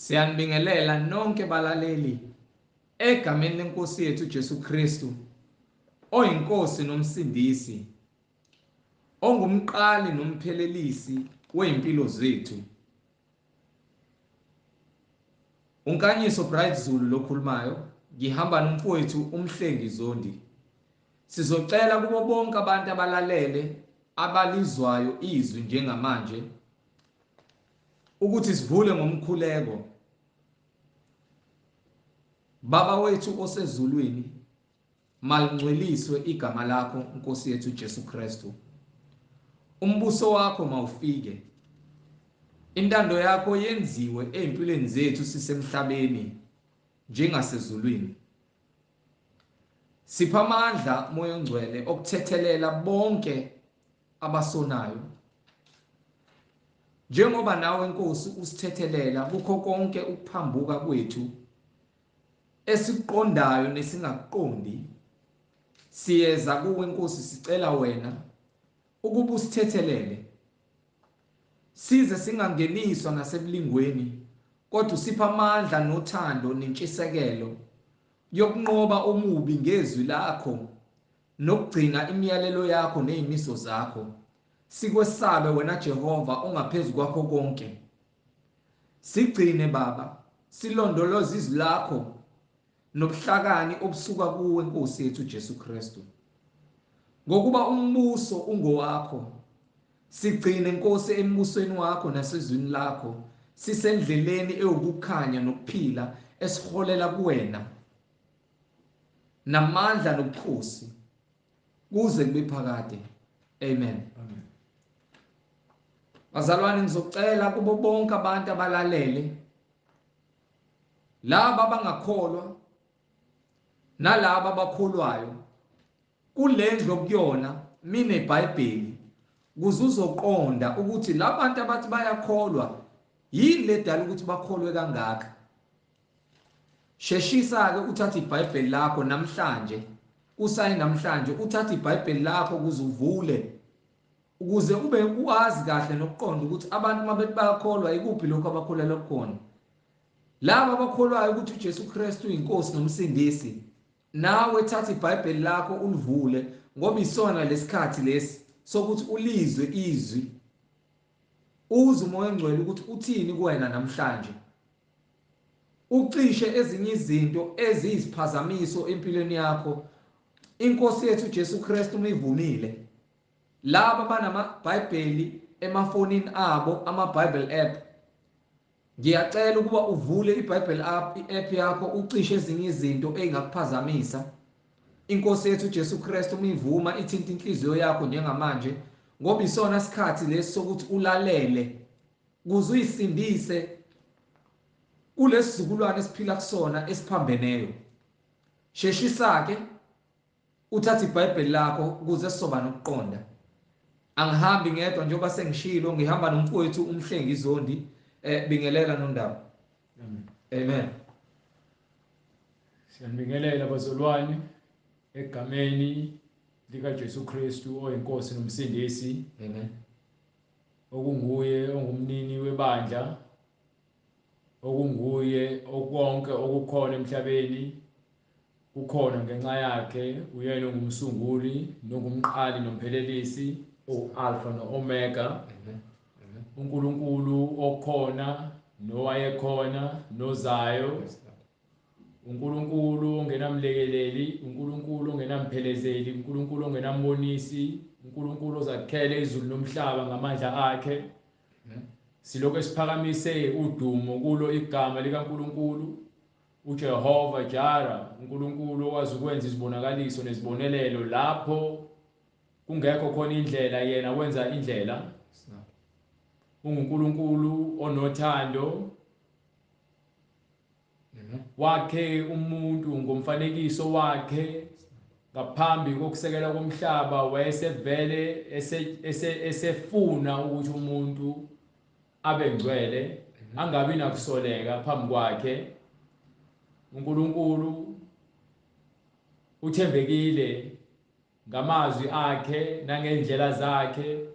Siyanibingelela nonke balaleli egameni lenkosi yethu Jesu Kristu oyinkosi nomsindisi ongumqali nomphelelisi weimpilo zethu. Unkanyiso Bright Zulu lokhulumayo, ngihamba nomfowethu uMhlengi Zondi. Sizocela kubo bonke abantu abalalele abalizwayo izwi njengamanje ukuthi sivule ngomkhuleko. Baba wethu osezulwini, malingcweliswe igama lakho Nkosi yethu Jesu Kristu. Umbuso wakho mawufike. Intando yakho yenziwe ezimpilweni zethu sisemhlabeni njengasezulwini. Sipha amandla Moya oNgcwele okuthethelela bonke abasonayo. Njengoba nawe Nkosi usithethelela kukho konke ukuphambuka kwethu esikuqondayo nesingakuqondi, siyeza kuwe Nkosi sicela wena ukuba usithethelele. Size singangeniswa nasebulingweni, kodwa usipha amandla nothando nentshisekelo yokunqoba omubi ngezwi lakho nokugcina imiyalelo yakho nezimiso zakho. Sikwesabe wena Jehova ongaphezu kwakho konke. Sigcine Baba, silondoloze izwi lakho nobuhlakani obusuka kuwe Nkosi yethu Jesu Kristu. Ngokuba umbuso ungowakho, sigcine Nkosi embusweni wakho nasezwini lakho, sisendleleni ewukukhanya nokuphila esiholela kuwena namandla nobukhosi kuze kube phakade. Amen. Amen. Bazalwane, ngizocela kubo bonke abantu abalalele, laba abangakholwa nalaba abakholwayo, kulendlu okuyona mine iBhayibheli ukuze uzoqonda ukuthi labantu abathi bayakholwa yini ledala ukuthi bakholwe kangaka. Sheshisa ke uthathe iBhayibheli lakho namhlanje, kusayi namhlanje uthathe iBhayibheli lakho ukuze uvule, ukuze ube uwazi kahle nokuqonda ukuthi abantu mabethi bayakholwa ikuphi lokho abakholelwa kukhona. Laba abakholwayo ukuthi uJesu Kristu uyinkosi nomsindisi, nawe thatha iBhayibheli lakho ulivule, ngoba isona lesikhathi lesi sokuthi ulizwe izwi, uzwe uMoya oNgcwele ukuthi uthini kuwena namhlanje. Ucishe ezinye izinto eziyiziphazamiso empilweni yakho. Inkosi yethu Jesu Kristu umivumile. Laba banamaBhayibheli emafonini abo, ama-Bible app, ngiyacela ukuba uvule iBible app, i-app yakho, ucishe ezinye izinto ezingakuphazamisa. Inkosi yethu Jesu Kristu umivuma ithinta inhliziyo yakho njengamanje, ngoba isona sikhathi lesi sokuthi ulalele ukuze uyisindise kulesizukulwane esiphila kusona esiphambeneyo. Sheshisa ke uthathe iBhayibheli lakho ukuze sizoba nokuqonda. Angihambi ngedwa njengoba sengishilo, ngihamba nomfowethu uMhlengi Zondi. Bingelela Nondaba. Amen. Amen. Siyanibingelela bazalwane egameni lika Jesu Kristu oyinkosi nomsindisi. Amen. Okunguye ongumnini webandla, okunguye okonke okukhona emhlabeni kukhona ngenxa yakhe, uyena ongumsunguli nongumqali nomphelelisi, o-Alpha no-Omega. Amen. Amen. uNkulunkulu okhona nowayekhona nozayo, uNkulunkulu ongenamlekeleli, uNkulunkulu ongenamphelezeli, uNkulunkulu ongenambonisi, uNkulunkulu ozakhele izulu nomhlaba ngamandla akhe. Silokhu esiphakamise udumo kulo igama likaNkulunkulu uJehova Jara, uNkulunkulu owazi ukwenza izibonakaliso nezibonelelo lapho kungekho khona indlela, yena wenza indlela. UnguNkulunkulu onothando, wakhe umuntu ngomfanekiso wakhe ngaphambi kokusekela komhlaba, wayesevele esefuna ukuthi umuntu abe ngcwele, angabi nakusoleka phambi kwakhe. uNkulunkulu uthembekile ngamazwi akhe nangendlela zakhe,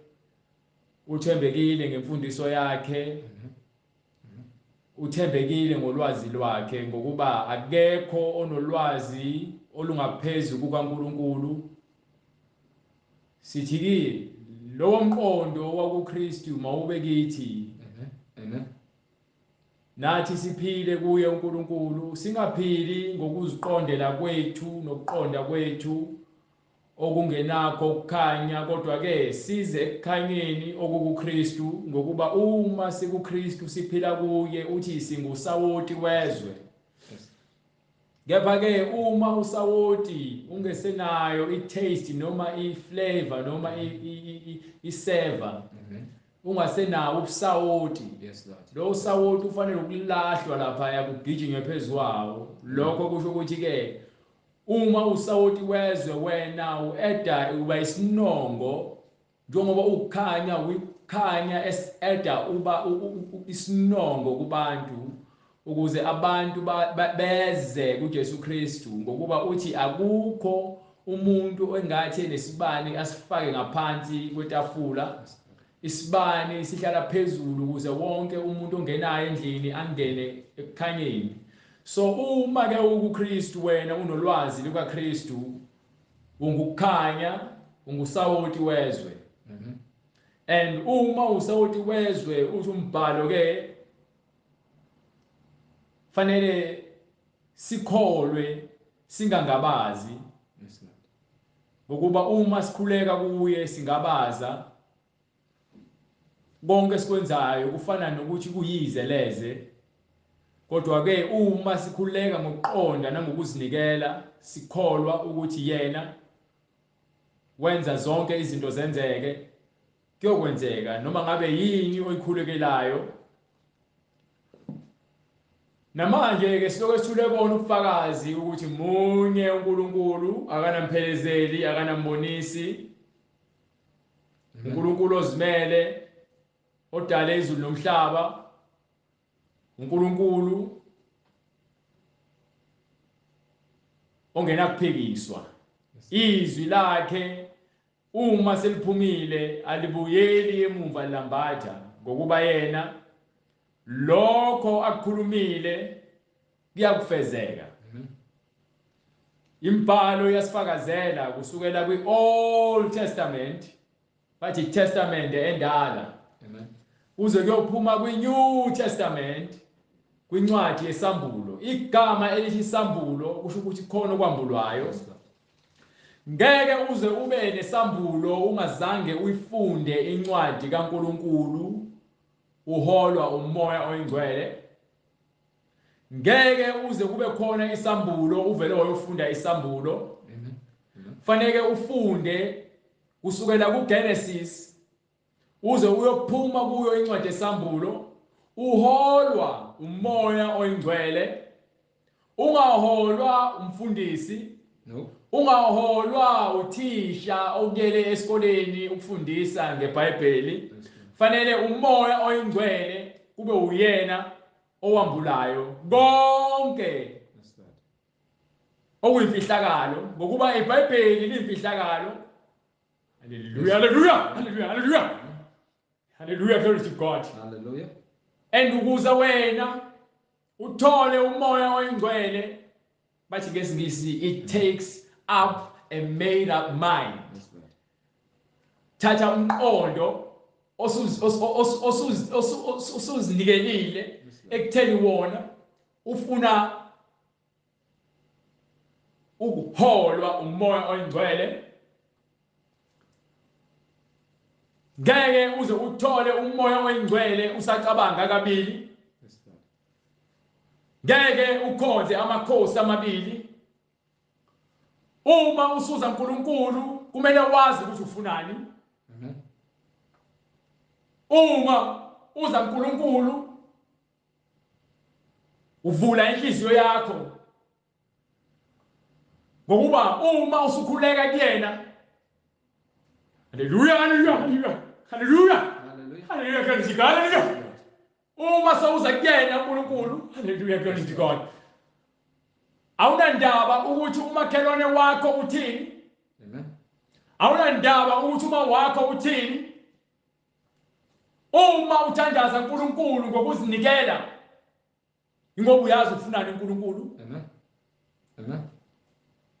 uthembekile ngemfundiso yakhe. Uthembekile ngolwazi lwakhe, ngokuba akekho onolwazi olungaphezu kukaNkulunkulu. Sithi ke lowo mqondo wakuKristu mawube kithi. Amen. Amen. Nathi siphile kuye uNkulunkulu, singaphili ngokuziqondela kwethu nokuqonda kwethu okungenakho ukukhanya, kodwa ke size ekukhanyeni okukuKristu, ngokuba uma sikuKristu siphila kuye, uthi singusawoti wezwe. Kepha ke uma usawoti ungesenayo i-taste noma i-flavor noma i-savor, ungasenawo ubusawoti, Yes, Lord. lo sawoti ufanele ukulahlwa lapha yakugijinywe phezukwawo. Lokho kusho ukuthi ke uma usawoti wezwe wena ueda uba isinongo, njengoba ukukhanya uyikhanya eseda uba isinongo kubantu, ukuze abantu beze kuJesu Kristu, ngokuba uthi akukho umuntu engathi enesibani asifake ngaphansi kwetafula. Isibani sihlala phezulu ukuze wonke umuntu ongenayo endlini angene ekukhanyeni. So uma ke ukuKristu wena unolwazi lukaKristu, ungukukhanya, ungusawoti wezwe. And uma usawoti wezwe, uthi umbhalo ke fanele sikholwe singangabazi, Yes, Lord. ngokuba uma sikhuleka kuye singabaza, konke sikwenzayo kufana nokuthi kuyize leze. Kodwa ke uma sikhuleka ngokuqonda nangokuzinikela, sikholwa ukuthi yena wenza zonke izinto zenzeke, kuyokwenzeka noma ngabe yini oyikhulekelayo. Namanje ke siloke sithule kona ubufakazi ukuthi munye uNkulunkulu, akanamphelezeleli, akanambonisi. uNkulunkulu ozimele, odale izulu nomhlaba, uNkulunkulu ongenakuphikiswa. Izwi lakhe uma seliphumile alibuyeli emuva lambatha, ngokuba yena lokho akukhulumile kuyakufezeka. Imbhalo iyasifakazela kusukela kwi-Old Testament, bathi Testament endala, Amen. kuze kuyophuma kwi-New Testament, kwincwadi yesambulo. Igama elithi isambulo kusho ukuthi khona okwambulwayo. Yes, Lord. Ngeke uze ube nesambulo ungazange uyifunde incwadi kaNkulunkulu uholwa uMoya oyiNgcwele. Ngeke uze kube khona isambulo uvele wayofunda isambulo. Amen. Amen. Fanele ufunde kusukela kuGenesis uze uyophuma kuyo incwadi yesambulo, uholwa uMoya oyiNgcwele, ungaholwa umfundisi, No. ungaholwa uthisha okuyele esikoleni ukufundisa ngeBhayibheli. Yes, Lord. Fanele uMoya oyiNgcwele kube uyena owambulayo konke Yes, Lord. okuyimfihlakalo, ngokuba iBhayibheli liyimfihlakalo. Hallelujah, hallelujah, hallelujah, hallelujah. Hallelujah, glory to God. Hallelujah. And ukuze wena uthole uMoya oyiNgcwele, bathi ngesingisi it takes up a made up mind. Yes, Lord. Thatha umqondo osuzinikelile ekutheni wona ufuna ukuholwa uMoya oyiNgcwele. Ngeke uze uthole uMoya oyiNgcwele usacabanga kabili. Yes, Lord. Ngeke ukhonze amakhosi amabili. Uma usuza uNkulunkulu kumele wazi ukuthi ufunani. Amen. Uma uza uNkulunkulu uvula inhliziyo yakho, ngokuba uma usukhuleka kuyena, haleluya, haleluya, haleluya, haleluya, Hallelujah. haleluya, glory to God, haleluya. Uma sewuza kuyena uNkulunkulu, haleluya, glory to God, awunandaba ukuthi umakhelwane wakho uthini. Amen. Awunandaba ukuthi uma wakho uthini. Uma uthandaza uNkulunkulu ngokuzinikela, Ingoba uyazi ufunani uNkulunkulu. Amen. Amen.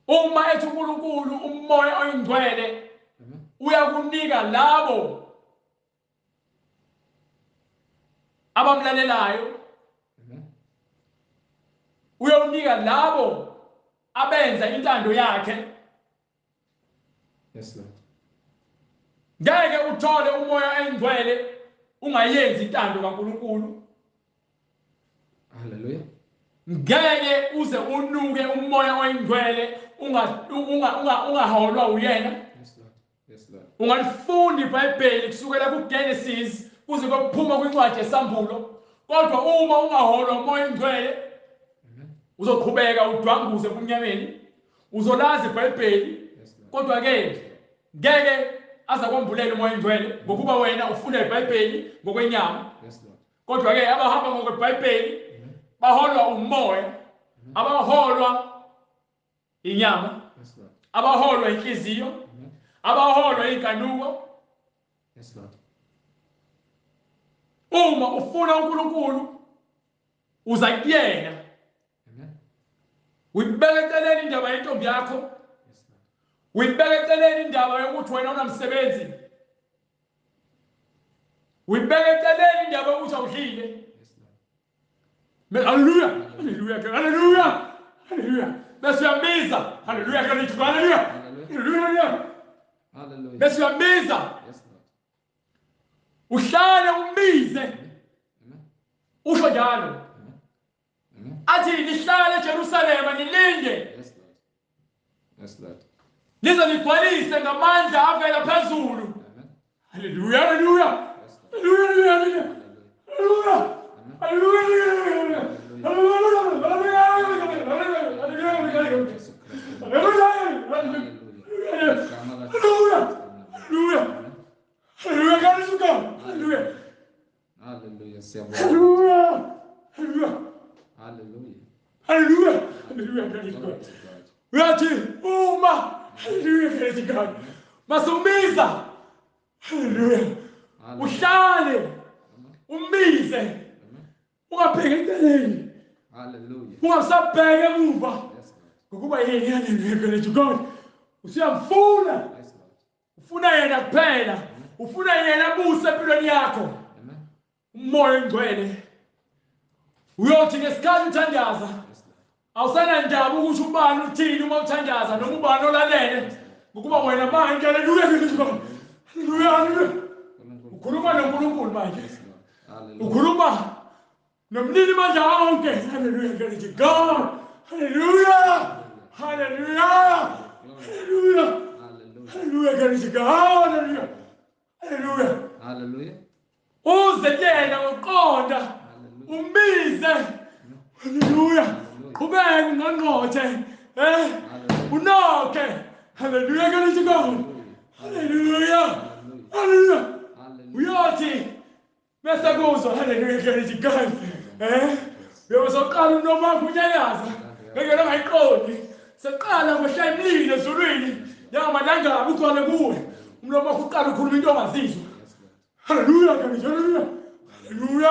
Uma ethi uNkulunkulu uMoya oyiNgcwele Amen. uyakunika labo abamlalelayo. Amen. Uyawunika labo abenza intando yakhe. Yes, Lord. Ngeke uthole uMoya oyiNgcwele ungayenzi intando kaNkulunkulu. Hallelujah. Ngeke uze unuke uMoya oyiNgcwele ungaholwa uyena. Yes, Lord. Yes, Lord. Ungalifunda iBhayibheli kusukela kuGenesis kuze kuyophuma kwincwadi yeSambulo, kodwa uma ungaholwa uMoya oyiNgcwele Amen. uzoqhubeka udwanguze ebumnyameni. Uzolazi iBhayibheli, Yes, Lord. kodwa ke ngeke aza kwambulela uMoya oyiNgcwele ngokuba wena ufunda iBhayibheli ngokwenyama. Yes, Lord. Kodwa ke abahamba ngokweBhayibheli Amen. baholwa umoya, abaholwa inyama, Yes, Lord. abaholwa inhliziyo, Amen. abaholwa inkanuko. Yes, Lord. Uma ufuna uNkulunkulu uza kuyena. Amen. Uyibeka eceleni indaba yentombi yakho. Yes, Lord. Uyibeka eceleni indaba yokuthi wena unamsebenzi. Uyibeka eceleni indaba yokuthi awudlile. Yes, Lord. Hallelujah. Hallelujah. Hallelujah. Hallelujah. Bese uyambiza. Hallelujah. Hallelujah. Hallelujah. Hallelujah. Bese uyambiza. Yes, Lord. Uhlale umbize. Amen. Usho njalo. Amen. Amen. Athi nihlale eJerusalema nilinde. Yes, Lord. Yes, Lord. Nize nigcwalise ngamandla avela phezulu. Amen. Hallelujah. Hallelujah. Yes, Lord. Hallelujah. Hallelujah. Hallelujah. Hallelujah. Amen. Hallelujah. Hallelujah. Jesus Christ. Hallelujah. Hallelujah. Igama la- Hallelujah. Hallelujah. Amen. Hallelujah. God is God. Hallelujah. Hallelujah. Siyabonga. Hallelujah. Hallelujah. Hallelujah. Hallelujah. Hallelujah. God is Glory God. to God. Uyathi uma hallelujah God is God. Masumiza. Hallelujah. Hallelujah. Uhlale Amen. umbize Amen. ungabheki eceleni Hallelujah. ungasabheki emuva Yes, Lord. ngokuba yena hallelujah God is God. Usiyamfuna. Yes, Lord. Ufuna yena kuphela. Ufuna yena abuse empilweni yakho. Amen. uMoya oyiNgcwele uyothi ngesikhathi uthandaza Yes, Lord. awusanandaba ukuthi ubani uthini uma uthandaza noma ubani olalele ngokuba wena manje haleluya haleluya haleluya Nkulunkulu. ukhuluma noNkulunkulu manje Yes, Lord. Hallelujah. ukhuluma nomnini mandla onke haleluya glory to God haleluya haleluya haleluya Hallelujah. haleluya glory to God haleluya haleluya Hallelujah. uze kuyena ngokuqonda Hallelujah. umbize haleluya qhubeka ungqongqothe Hallelujah. unokhe haleluya glory to God haleluya haleluya Hallelujah. uyothi bese kuzwa haleluya glory to God uyobe soqala unoma unyakaza ngeke ongayiqondi seqala kwehla imlilo ezulwini njengamalangabi ugcwale kuwe umlomo wakho uqala ukhuluma into ongazizwa Yes, Lord. haleluya glory to haleluya haleluya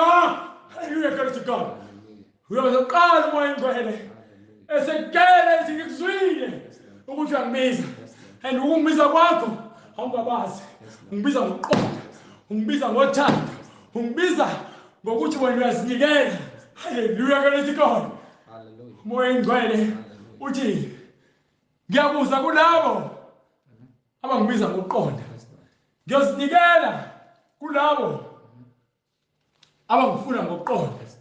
haleluya glory to God Hallelujah. uyobe soqala uMoya oyiNgcwele Hallelujah. esekutshela ethi ngikuzwile ukuthi uyangibiza and ukungibiza kwakho awungabazi ungibiza ngokuqonda ungibiza ngothando ungibiza ngokuthi wena uyazinikela haleluya glory to God Hallelujah. uMoya oyiNgcwele uthi ngiyakuza kulabo abangibiza ngokuqonda Yes, Lord. ngiyozinikela kulabo abangifuna ngokuqonda Yes,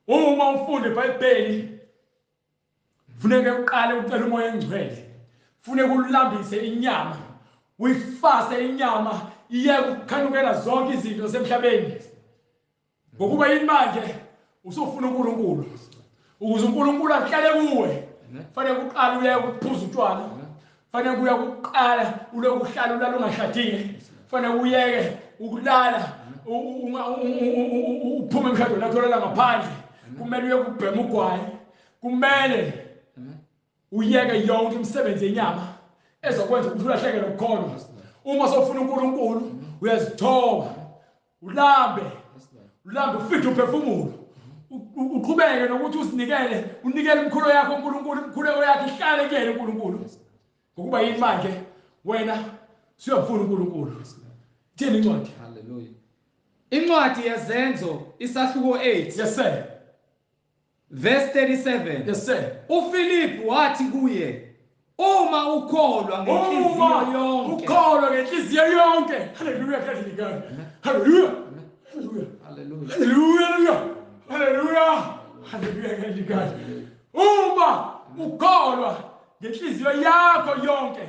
Lord. uma ufunda iBhayibheli funeke uqale ucela uMoya oNgcwele funeke ulambise inyama uyifase inyama iyeke ukukhanukela zonke izinto zasemhlabeni ngokuba yini manje usufuna uNkulunkulu ukuze uNkulunkulu ahlale kuwe Amen. fanele uqale uye ukuphuza utshwala fanele uye ukuqala uloku uhlala ulala ungashadile fanele uyeke ukulala uphume emshadweni wakho ulala ngaphandle kumele uye kubhema ugwayi kumele Amen. uyeke yonke imisebenzi yenyama ezokwenza ukuthi ulahlekelwe ukukholwa uma sofuna uNkulunkulu uyazithoba ulambe Yes, Lord. ulambe ufide umphefumulo Uqhubeke nokuthi uzinikele, unikele imikhulo yakho uNkulunkulu, imikhuleko yakho ihlale kuyena uNkulunkulu. Ngokuba yini manje wena siyofuna uNkulunkulu. Thini incwadi? Hallelujah. Incwadi yeZenzo isahluko 8. Yes sir. Verse 37. Yes sir. uPhilip wathi kuye, uma ukholwa ngenhliziyo yonke. Ukholwa ngenhliziyo yonke. Hallelujah, hallelujah. Hallelujah. Hallelujah. Hallelujah. Hallelujah. Hallelujah. Uma ukholwa ngenhliziyo yakho yonke.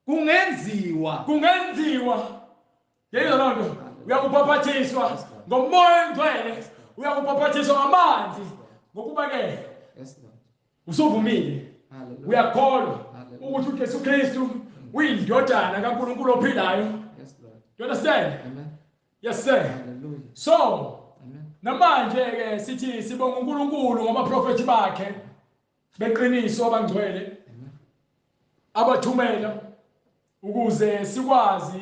Kungenziwa. Kungenziwa. Yeyizwa loo nto. Uyakubhaphathiswa ngoMoya oNgcwele. Uyakubhaphathiswa ngamanzi. Ngokuba ke usuvumile. Uyakholwa ukuthi uJesu Kristu uyindodana kaNkulunkulu ophilayo. Yes Lord. You understand? Amen. Yes sir. Hallelujah. So, Amen. namanje ke sithi sibonga uNkulunkulu ngabaprofeti bakhe beqiniso abangcwele abathumela ukuze sikwazi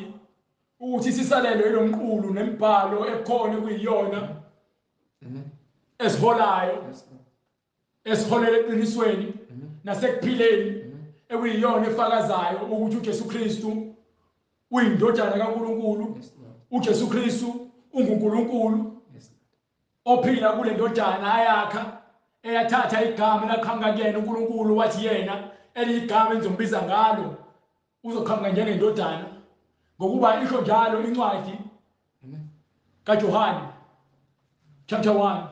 ukuthi sisalelwe yilomqulu nemibhalo ekhona kuyiyona esiholayo esiholela eqinisweni nasekuphileni ekuyiyona efakazayo ukuthi uJesu Kristu uyindodana kaNkulunkulu. uJesu Kristu unguNkulunkulu ophila kule ndodana ayakha eyathatha igama laqhamuka kuyena uNkulunkulu, wathi yena eliyigama enizombiza ngalo uzoqhamuka njengendodana, ngokuba isho njalo incwadi kaJohane chapter 1.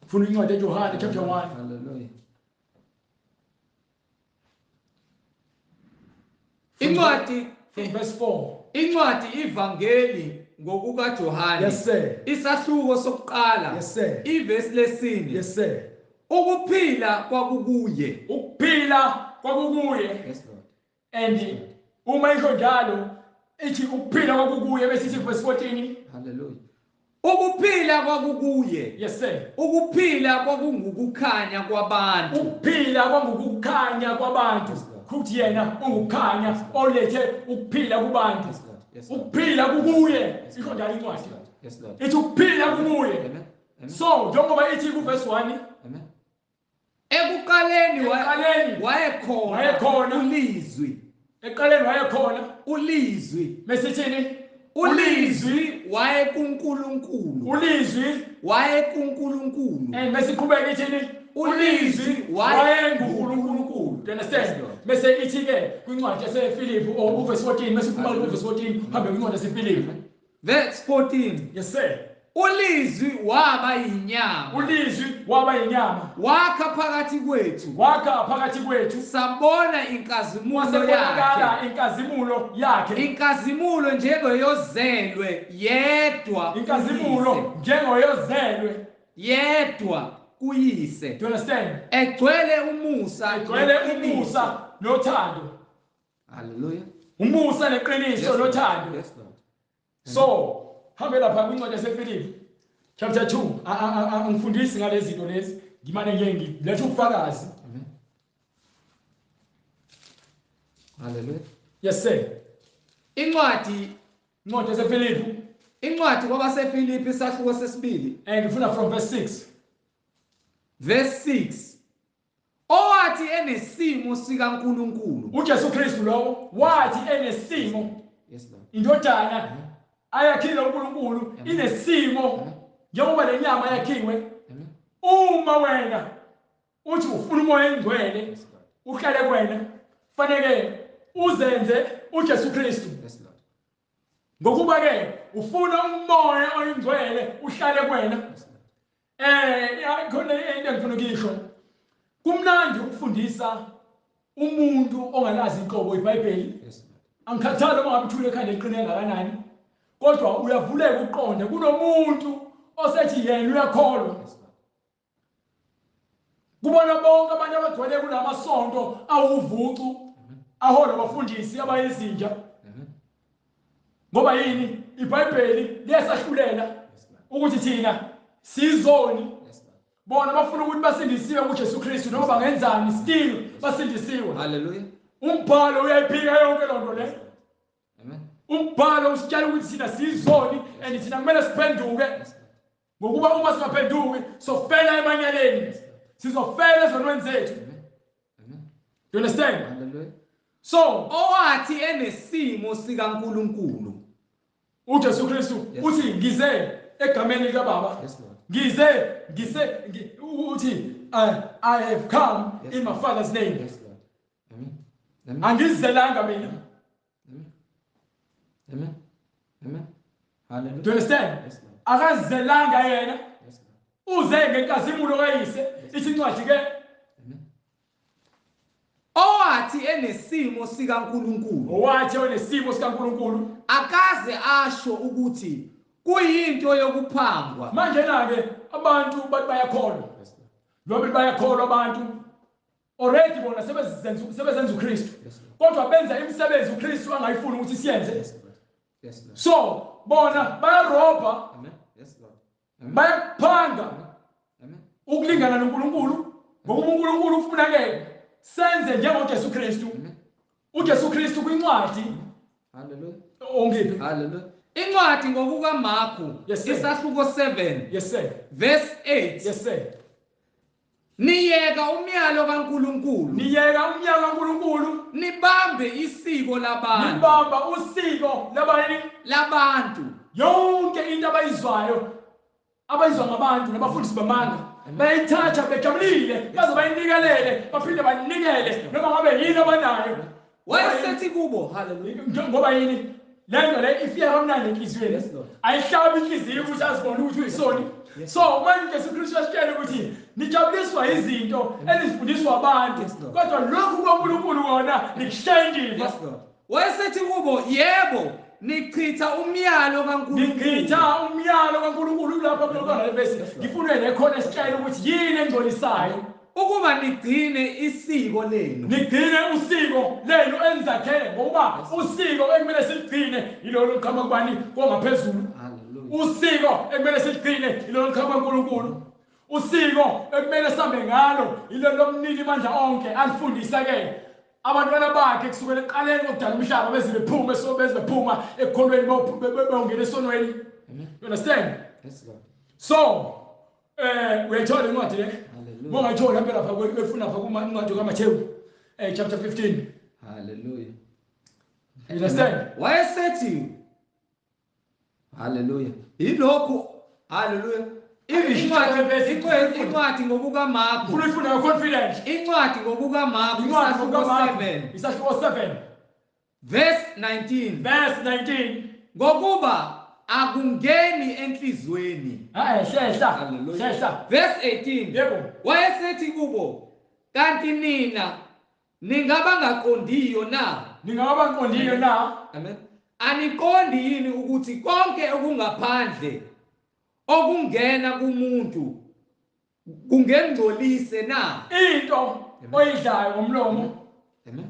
Funa incwadi kaJohane chapter 1. Hallelujah. Incwadi from verse 4. Incwadi iVangeli ngokukaJohane. Yes sir. Isahluko sokuqala. Yes sir. Ivesi lesine. Yes sir. Ukuphila kwakukuye. Ukuphila kwakukuye. Yes Lord. And uma isho njalo ithi ukuphila kwakukuye bese ithi verse 14. Hallelujah. Ukuphila kwakukuye. Yes sir. Ukuphila kwakungukukhanya kwabantu. Ukuphila kwangukukhanya kwabantu. Kuthi yena ungukukhanya olethe ukuphila kubantu. Ukuphila kukuye. Isho njalo incwadi. Yes Lord. Ithi ukuphila kukuye. Amen. So njengoba ithi ku verse 1. Amen. Ekuqaleni wayekhona uLizwi. Ekuqaleni wayekhona uLizwi. Mesithini? uLizwi wayekuNkulunkulu. uLizwi wayekuNkulunkulu. And mesiqhubeka ithini? uLizwi wayenguNkulunkulu. Do you understand? Mase ithi ke kwincwadi yaseFilipi or verse 14, mesikhuluma ku verse 14, hambe kwincwadi yaseFilipi. Verse 14. Yes sir. uLizwi waba yinyama. uLizwi waba yinyama. Wakha phakathi kwethu. Wakha phakathi kwethu. Sabona inkazimulo yakhe. Inkazimulo yakhe. Inkazimulo njengoyozelwe yedwa. Inkazimulo njengoyozelwe yedwa kuyise. Do you understand? Egcwele umusa. Egcwele umusa nothando. Hallelujah. Umusa neqiniso nothando. Yes Lord. So, hambe lapha kwincwadi yaseFilipi chapter 2. Angifundisi ngalezi zinto lezi, ngimane nje ngiletha ubufakazi. Amen. Hallelujah. Yes sir. Incwadi yaseFilipi. Incwadi kwabaseFilipi isahluko sesibili. And ngifuna from verse 6. Verse 6. Owathi enesimo sikaNkulunkulu. uJesu Kristu lowo wathi enesimo. Yes Lord. Indodana ayakhile uNkulunkulu inesimo njengoba lenyama yakhiwe. Uma wena uthi ufuna uMoya oNgcwele uhlale kuwena, fanele uzenze uJesu Kristu. Yes Lord. Ngokuba ke ufuna uMoya oNgcwele uhlale kuwena. Khona into engifuna ukuyisho. Kumnandi ukufundisa umuntu ongalazi inqobo iBhayibheli. Yes Lord. Angikhathali uma ngabe uthule ekhanda eliqine kangakanani, kodwa uyavuleka uqonde kunomuntu osethi yena uyakholwa. Kubona bonke abantu abagcwele kulamasonto awuvucu ahola abafundisi abayizinja. Ngoba yini? iBhayibheli liyasahlulela ukuthi thina sizoni. Bona bafuna ukuthi basindisiwe kuJesu Kristu noma bangenzani still basindisiwe. Hallelujah. Umbhalo uyayiphika yonke lonto le. Amen. Umbhalo usitshela ukuthi thina sizoni and thina kumele siphenduke. Ngokuba uma singaphenduki sofela emanyaleni, sizofela ezonweni zethu. You understand? Hallelujah. So Owathi enesimo sikaNkuluNkulu. uJesu Kristu Yes. uthi ngize egameni likaBaba. Yes, Lord. Ngize ngise uthi I have come Yes, in my Lord. father's name. Yes, Lord. Amen. Amen. Angizelanga mina. Amen. Amen. Amen. Hallelujah. Do you understand? Yes, Lord. Akazelanga yena. Yes, Lord. Uze ngenkazimulo kayise. Ithi incwadi ke Amen. Owathi enesimo sikaNkuluNkulu owathi onesimo sikaNkuluNkulu. akaze asho ukuthi kuyinto yokuphangwa. Manje na ke abantu bathi bayakholwa. Yes, Lord. Noma bayakholwa abantu already bona sebezenza uKristu. Yes, Lord. Kodwa benza imisebenzi uKristu angayifuni ukuthi siyenze. Yes, Lord. Yes, Lord. So bona bayarobha, Amen. Yes, Lord. Amen. bayaphanga Amen. ukulingana noNkulunkulu, ngokuba uNkulunkulu ufuna ke senze njengoJesu Kristu. Amen. uJesu Kristu kwincwadi Hallelujah. ongiphi? Hallelujah. Incwadi ngokukaMarku Yes, sir. isahluko 7 Yes sir. verse 8. Yes sir. Niyeka umyalo kaNkuluNkulu Niyeka umyalo kaNkulunkulu, nibambe isiko labantu nibamba usiko labayini labantu. yonke into abayizwayo abayizwa ngabantu nabafundisi bamanga bayithatha bejabulile baze bayinikelele baphinde banikele noma ngabe yini abanayo. Wayesethi kubo, hallelujah. Ngoba yini lento le ifika kamnandi enhliziyweni. Yes, Lord. Ayihlabi inhliziyo ukuthi azibone ukuthi uyisoni. Yes. So manje Jesu Kristu asitshela ukuthi nijabuliswa izinto enizifundiswa abantu, Yes, Lord. kodwa lokhu kwaNkulunkulu kona nikushaya indiva. Yes, Lord. Wayesethi kubo, yebo, nichitha umyalo kaNkulunkulu. Ngichitha umyalo kaNkulunkulu lapha kulokho le verse. Yes, Lord. Ngifuna nekhona esitshela ukuthi yini engcolisayo. Ukuba nigcine isiko lenu. Nigcine usiko lenu enizakhele, ngokuba usiko ekumele siligcine yilolo oluqhamuka kubani kongaphezulu. Hallelujah. Usiko ekumele siligcine yilolo oluqhamuka kuNkulunkulu. Usiko ekumele sihambe ngalo yilolo lomnini amandla onke alifundisa ke abantwana bakhe kusukela ekuqaleni kokudala umhlaba beze bephume so beze bephuma ekukholweni beyongena esonweni. Amen. You understand? Yes, Lord. So uyayithola incwadi le? Hallelujah. Mongayithola phela lapha kwefuna lapha kuma incwadi kaMathewu chapter 15. Hallelujah. You understand? Wayesethi Hallelujah. Yilokhu hallelujah. Incwadi ngokukaMarku. Ufuna uyifunda confident. Incwadi ngokukaMarku Incwadi isahluko ngokukaMarku 7 isahluko 7 verse 19. verse 19. Ngokuba akungeni enhlizweni. Hlehla. Hallelujah. Hlehla. Verse 18. Yebo. Wayesethi kubo, kanti nina ningabangaqondiyo na? Ningaba nqondiyo na? Amen. Aniqondi yini ukuthi konke okungaphandle okungena kumuntu kungengcolise na? Into oyidlayo ngomlomo Amen.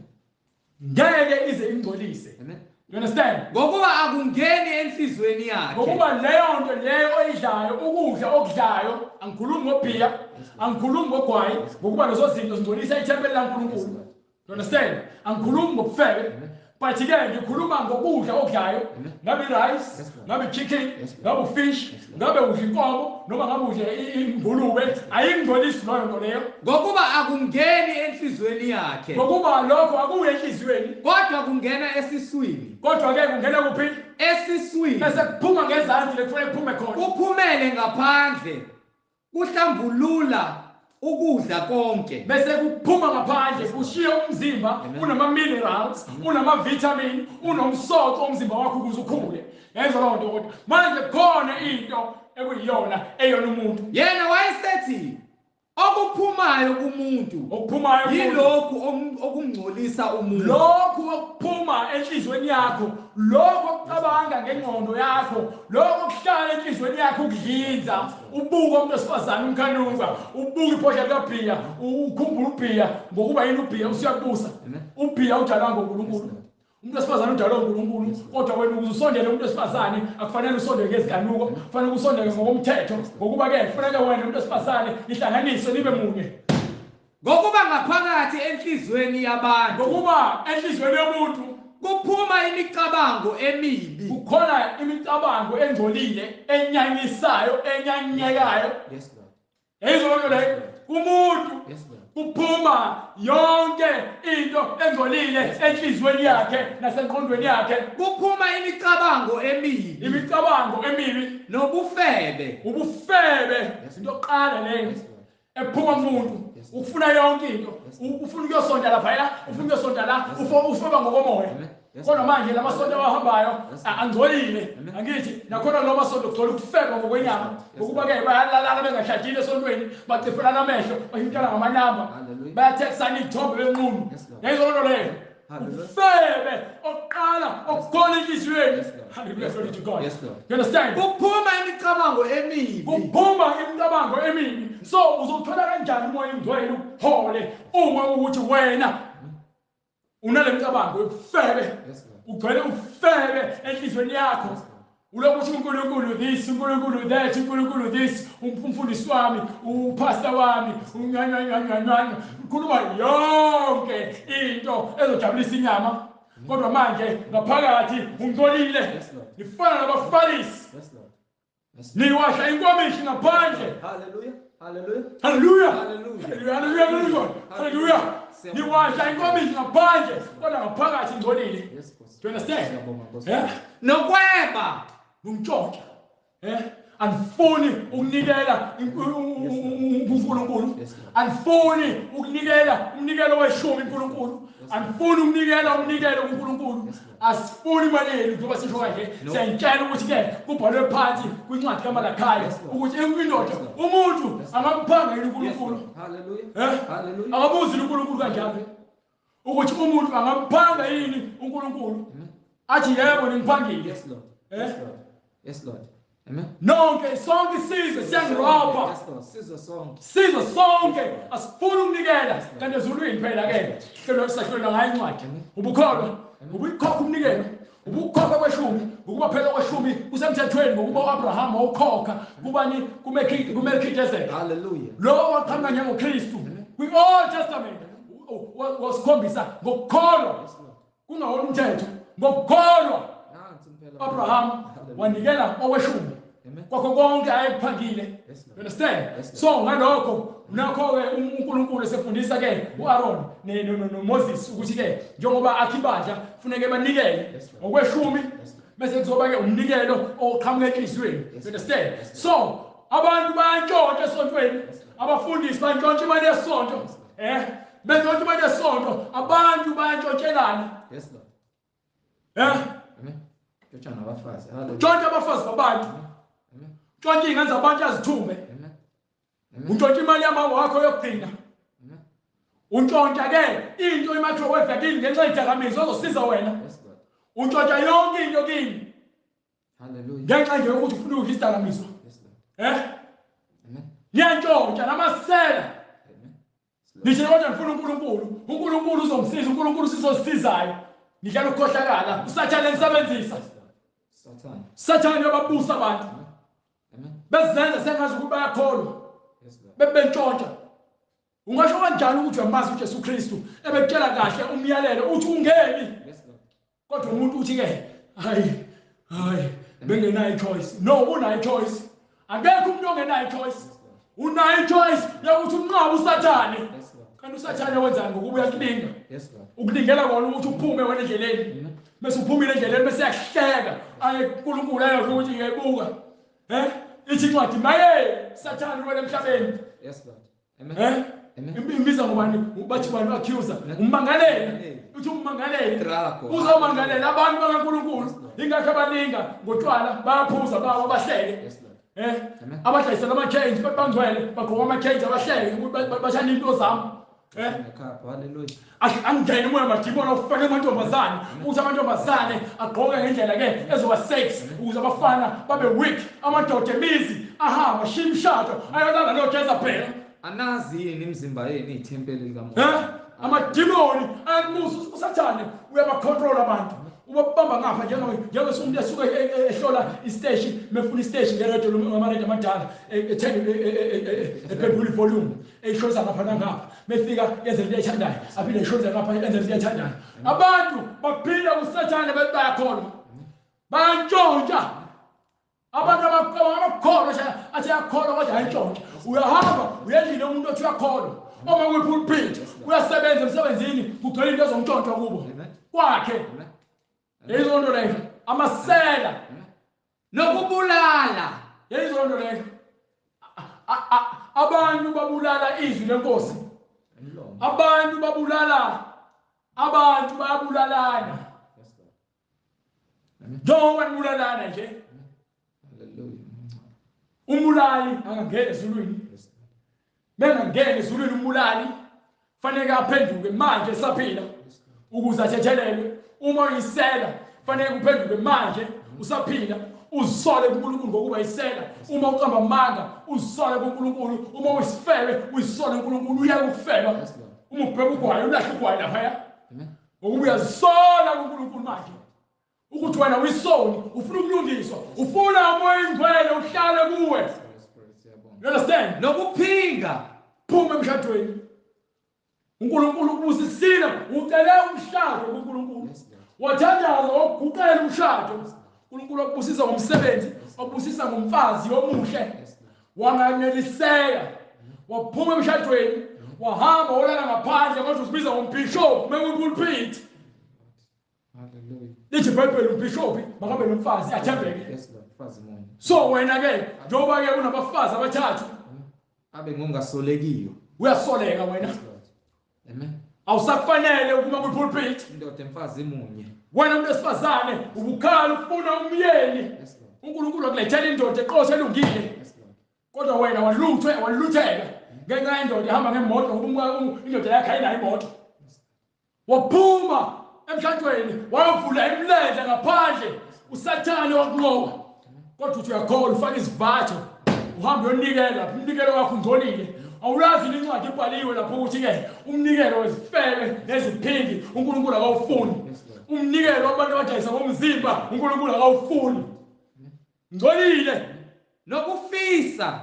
ngeke ize ingcolise. Amen. You understand? Ngokuba akungeni enhlizweni yakhe. Ngokuba leyo nto leyo oyidlayo, ukudla okudlayo, angikhulumi ngobhiya, angikhulumi ngogwayi, ngokuba lezo zinto zingcolisa ithempeli laNkulunkulu. You understand? Angikhulumi ngobufebe, but ke ngikhuluma ngokudla okudlayo, ngabe rice, Yes, Lord. ngabe chicken, Yes, Lord. ngabe fish, Yes, Lord. ngabe udla inkomo noma ngabe udle ingulube, ayingcolisi leyo nto leyo. Ngokuba akungeni enhlizweni yakhe. Ngokuba lokho akuye enhliziyweni, Kodwa kungena esiswini. kodwa ke kungena kuphi? Esiswini. Bese kuphuma ngezansi lekufanele kuphume khona. Kuphumele ngaphandle. Kuhlambulula ukudla konke. Bese kuphuma ngaphandle kushiye umzimba Amen. unama minerals, unama vitamin, unomsoco umzimba wakho ukuze ukhule. Yenza leyo nto kodwa manje khona into ekuyiyona eyona umuntu Yena wayesethi okuphumayo kumuntu okuphumayo kumuntu. yilokhu okungcolisa umuntu. Lokhu okuphuma enhliziyweni yakho, lokhu okucabanga ngengqondo yakho, lokhu okuhlala enhliziyweni yakho ukudlinza, ubuka umuntu wesifazane umkhanuka, ubuka ibhodlela likabhiya, ukhumbula ubhiya, ngokuba yini ubhiya usuyakubusa. Amen. Ubhiya udalwa ngoNkulunkulu. Umuntu wesifazane udalwe uNkulunkulu, kodwa wena ukuze usondele umuntu wesifazane akufanele usondele ngezikanuko, kufanele usondele ngokomthetho, ngokuba ke kufanele wena umuntu wesifazane nihlanganiswe nibe munye. Ngokuba ngaphakathi enhlizweni yabantu Ngokuba enhliziyweni yomuntu Kuphuma imicabango emibi. Kukhona imicabango engcolile, enyanyisayo, enyanyekayo. Yes Lord. Yayizwa loo nto leyo? Kumuntu Yes Lord. kuphuma yonke into engcolile enhliziyweni yakhe nasengqondweni yakhe. Kuphuma imicabango emibi. Imicabango emibi nobufebe. Ubufebe into yokuqala leyo ephuma kumuntu. Ufuna yonke into, ufuna ukuyosonta laphaya, ufuna ukuyosonta la, ufeba ngokomoya. Kodwa manje la masonto awahambayo angcolile, angithi nakhona lo masonto kugcwele ukufeba ngokwenyama, ngokuba-ke bayalalana bengashadile esontweni, bacifelana amehlo, bashintshana ngamanamba, bayathekisana iy'thombe benqunu. Yayizwa loo nto leyo? Ufebe oqala okukhona enhliziyweni. Hallelujah, glory to God. You understand? Kuphuma imicabango emibi. Kuphuma imicabango emibi. So uzothola kanjani uMoya oNgcwele ukuhole uma ukuthi wena unale micabango yobufebe, ugcwele ufebe enhliziyweni yakho? Ulokhu usho uNkulunkulu this, uNkulunkulu that, uNkulunkulu this, umfundisi wami, upastor wami, unyanyanyanyanyanya, ukhuluma yonke into ezojabulisa inyama, kodwa manje ngaphakathi ungcolile. Nifana nabaFarisi, niwasha inkomishi ngaphandle. Hallelujah. Hallelujah. Hallelujah. Hallelujah. Hallelujah. Hallelujah. Niwasha inkomishi ngaphandle, kodwa ngaphakathi ingcolile. Do you understand? Yeah. Nokweba. Nungitshontsha. Anifuni ukunikela uNkulunkulu. Anifuni ukunikela umnikelo weshumi uNkulunkulu. Anifuni ukunikela umnikelo kuNkulunkulu. Asifuni imali yenu njengoba sisho kanje. Siyantshela ukuthi ke kubhalwe phansi kwincwadi kaMalakhayi ukuthi indoda umuntu angamphanga yini uNkulunkulu. Hallelujah. Hallelujah. Akabuzi uNkulunkulu kanjalo. Ukuthi umuntu angamphanga yini uNkulunkulu. Athi yebo nimphangile. Yes Lord. Yes Lord. Yes Lord. Amen. Nonke sonke isizwe siyangirobha. Yes Lord. Sizwe sonke. Sizwe sonke asifuni ukunikela kanti ezulwini phela ke hlelo sahlelwa ngayo incwadi. Ubukholwa, ubuyikhokha umnikelo, ubukhokha kweshumi, ngokuba phela kweshumi kusemthethweni ngokuba uAbraham wawukhokha kubani kuMelchizedek. Hallelujah. Lo waqhamuka njengoKristu kwi-Old Testament wasikhombisa ngokukholwa, kungawona umthetho, ngokukholwa. Abraham wanikela okweshumi kwakho konke ayekuphangile. You understand? So ngalokho nakho-ke uNkulunkulu esefundisa ke u-Aaron noMoses ukuthi ke njengoba akha ibandla kufuneke banikele ngokweshumi, bese kuzoba ke umnikelo oqhamuka enhliziyweni. You understand? So abantu bayantshontsha esontweni, abafundisi bantshontsha imali yesonto, bentshontsha imali yesonto, abantu bayantshontshelana. Yes Lord. Tshontsha abafazi babantu. Tshontsha iy'ngane zabantu azithumbe. Untshontsha imali yamama wakho yokugcina. Untshontsha ke into i-microwave kini ngenxa yezidakamizwa ozosiza wena. Untshontsha yonke into kini. Ngenxa nje yokuthi ufuna ukudla isidakamizwa. Niyantshontsha namasela. Nisho kodwa ngifuna uNkulunkulu. uNkulunkulu uzongisiza, uNkulunkulu usizosizayo. Nidlala ukukhohlakala, uSathane nisebenzisa. Sathane uyababusa abantu. Bezenza sengazi ukuthi bayakholwa. Bebentshontsha. Ungasho kanjani ukuthi uyamazi uJesu Kristu ebekutshela kahle umyalelo uthi ungebi. Kodwa umuntu uthi ke hayi hayi bengenayo choice. No, unayo choice. Akekho umuntu ongenayo choice. Unayo choice yokuthi unqabe uSathane. Kanti uSathane wenzani ngokuba uyakulinga? Ukulingela kona ukuthi uphume wena endleleni. Bese uphumile endleleni bese yakuhleka. Aye uNkulunkulu ayosho ukuthi ngiyayibuka. Ithi incwadi maye Sathane wena emhlabeni. Yes Lord. Amen. Imbiza ngobani? Bathi bani accuser? Ummangaleli. Uthi ummangaleli. Uzomangalela abantu bakaNkulunkulu. Ingakho abalinga ngotshwala bayaphuza bawo bahleke. Abadlayisela ama-change bathi bangcwele bagqoka ama-change abahleke ukuthi bashana into zami. Angene umoya madimoni awufake amantombazane ukuthi amantombazane agqoke ngendlela ke ezoba sex ukuze abafana babe weak, amadoda emizi ahamba ashiye imishado ayolala noJezebel. Anazi yini imizimba yenu ithempeli likaMoya? Amadimoni ayabusa uSathane, uyabacontrol abantu. Ubabamba ngapha njengoba umuntu esuke ehlola isiteshi, mefuna isiteshi ngeredio ngamaredio amadala, ethenga ephendula ivolume, eyishoza ngapha nangapha, mefika yenze into ayithandayo, aphinde ayishoze ngapha yenze into ayithandayo. Abantu baphila kuSathane bayakholwa, bayantshontsha. Abantu abakholwa athi uyakholwa kodwa ayantshontsha. Uyahamba uyendlini yomuntu othi uyakholwa, uma kuyipulpit uyasebenza emsebenzini, kugcwele into ezomntshontsha kubo kwakhe. Yeyizonto leyo, amasela nokubulala. Yeyizonto leyo, abantu babulala izwi lenkosi, abantu babulala, abantu bayabulalana. Njengoba nibulalana nje, umbulali akangeni ezulwini. Bengangeni ezulwini umbulali, fanele aphenduke manje esaphila ukuze athethelelwe. Uma uyisela fanele uphenduke manje usaphila, uzisole kuNkulunkulu ngokuba isela. Uma uqamba amanga uzisole kuNkulunkulu. Uma uyisifebe uyisole kuNkulunkulu, uyeke ukufeba. Uma ubheka ugwayi ulahle ugwayi laphaya, ngokuba uyazisola kuNkulunkulu manje ukuthi wena uyisoni, ufuna ukulungiswa, ufuna uMoya oNgcwele uhlale kuwe. You understand? Nokuphinga. Phuma emshadweni. uNkulunkulu ubusisile, ucele umshado kuNkulunkulu, wathandaza waguqela umshado. uNkulunkulu wakubusisa ngomsebenzi, wabusisa ngomfazi omuhle, wanganeliseka, waphuma emshadweni, wahamba wolala ngaphandle, kodwa uzibiza ngombhishobhi mekuyipulpit. Lithi iBhayibheli umbhishobhi makabe nomfazi athembeke. So wena ke njengoba ke unabafazi abathathu, abe ngongasolekiyo, uyasoleka wena. Amen. Awusakufanele ukuma kwipulpit. Indoda emfazi munye. Wena umuntu wesifazane ubukhala ufuna umyeni. uNkulunkulu akulethela indoda eqotho elungile. Kodwa wena waluthwe, walutheka ngenxa yendoda ehamba ngemoto, ngoba indoda yakhe ayinayo imoto. Waphuma emshadweni wayovula imilenze ngaphandle, uSathane wakunqoba. Kodwa uthi uyakholwa, ufaka isivatho, uhambe uyonikela, umnikelo wakho ungcolile. Awulazi incwadi ibhaliwe lapho ukuthi ke umnikelo wezifebe neziphingi uNkulunkulu akawufuni. Umnikelo wabantu abadayisa ngomzimba uNkulunkulu akawufuni. Ngcolile. Nokufisa,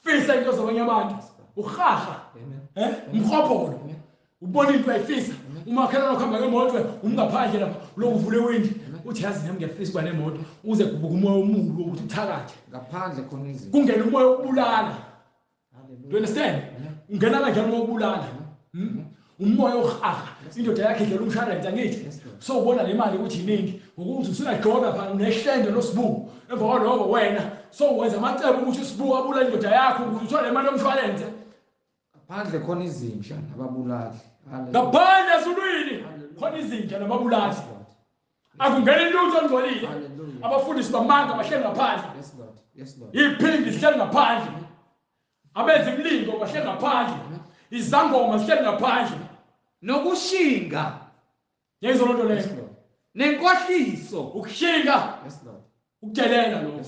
fisa into zabanye abantu, uhaha, umhobholo, ubona into ayifisa. Umakhelwane ukuhamba ngemoto umngaphandle lapha lokuvula iwindi, uthi yazi nami ngiyafisa ukuba nemoto, uze kubuka umoya omubi wokuthi uthakathe ngaphandle khona izinto, kungena umoya wokubulala. Do you understand? Ungena kanjani umoya wokubulala? Umoya ohaha, indoda yakhe idlela umshwalense angithi. So ubona le mali ukuthi iningi, ngokuthi usunajoba phana unehlende losibuku. Emva kwaloko wena so wenza amacebo ukuthi usibuku abulale indoda yakho ukuze uthole le mali yomshwalense. Ngaphandle khona izinja nababulali. Ngaphandle ezulwini khona izinja nababulali. Akungeni lutho olungcolile. Abafundisi bamanga bahleli ngaphandle. Iphindi sihleli ngaphandle. Abenza imilingo bahleli ngaphandle. Izangoma zihleli ngaphandle. Nokushinga. Yeyizolo nto leyo. Nenkohliso. Ukushinga. Ukudelela lokho.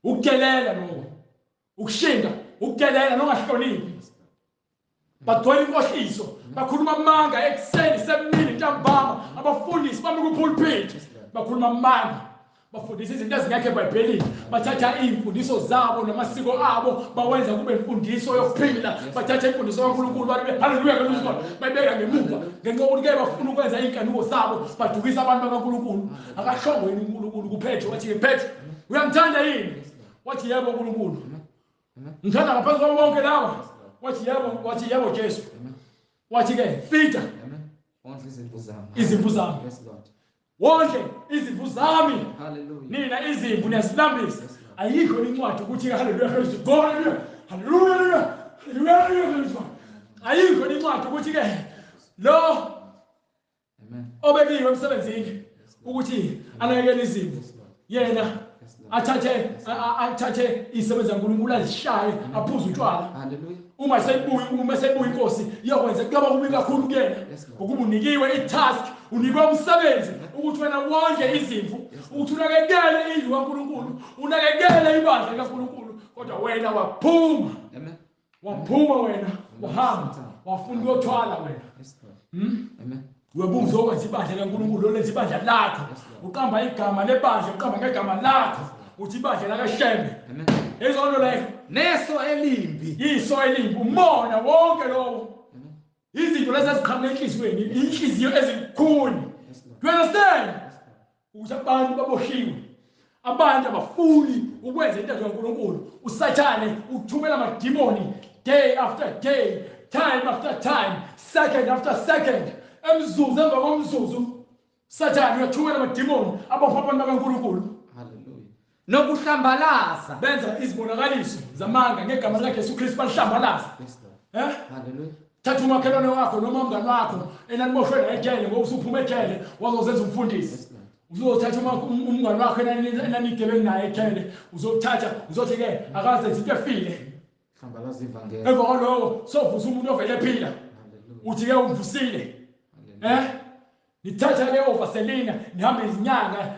Ukudelela lokho. Ukushinga, ukudelela nongahloniphi. Bagcwele inkohliso, bakhuluma amanga ekuseni, semini, ntambama. Abafundisi bami kupulpit bakhuluma amanga, bafundisa izinto ezingekho eBhayibhelini. Bathatha iy'mfundiso zabo namasiko abo bawenza kube imfundiso yokuphila. Bathatha imfundiso kaNkulunkulu babe haleluya bayibeka ngemuva ngenxa yokuthi ke bafuna ukwenza iy'nkanuko zabo, badukisa abantu bakaNkulunkulu. Akashongo yini uNkulunkulu kuPetro, wathi Petro uyangithanda yini? Wathi yebo uNkulunkulu. Ngithanda ngaphezu kwabo bonke laba. Wathi yebo, wathi yebo Jesu. Wathi ke fita izimvu zami. Wondle izimvu zami. Nina izimvu niyasilambisa. Ayikho incwadi ukuthi haleluya haleluya haleluya haleluya. Ayikho incwadi ukuthi ke lo obekiwe emsebenzini ukuthi anakekele izimvu, yena athathe izisebenzi zaNkulunkulu azishaye, aphuze utshwala. Uma seyibuya inkosi iyokwenza kuyoba kubi kakhulu kuyena, ngokuba unikiwe i-task, unikwe umsebenzi ukuthi wena wondle izimvu, ukuthi unakekele indlu kaNkulunkulu, unakekele ibandla likaNkulunkulu, kodwa wena waphuma. Waphuma wena, wahamba, wafuna ukuyothwala wena. Amen. Uyabuza okwenza ibandla likaNkulunkulu, oletha ibandla lakho, uqamba igama lebandla, uqamba ngegama lakho, uthi ibandla lakaShembe. Yizona leyo. Neso elimbi. Iso elimbi, umona wonke lowo. Izinto lezi eziqhamuka enhliziyweni, inhliziyo ezilukhuni. Do you understand? Ukuthi abantu baboshiwe. Abantu abafuni ukwenza intando kaNkulunkulu. USathane uthumela amadimoni day after day, time after time, second after second. Emzuzu emva komzuzu Sathane uyathumela amadimoni abopha abantu bakaNkulunkulu. Hallelujah. Nokuhlambalaza. Benza izibonakaliso zamanga ngegama likaJesu Kristu, balihlambalaza. Yes, Lord. Hallelujah. Thatha umakhelwane wakho noma umngane wakho enaniboshwe naye ejele, ngoba usuphuma ejele wazozenza umfundisi. Uzothatha umngane wakho enanigebengu naye ejele, uzothatha uzothi ke akazenze into efile. Hlambalaza ivangeli. Emva kwaloko sovusa umuntu ovele ephila. Uthi ke umvusile. Nithatha ke ovaselina, nihambe izinyanga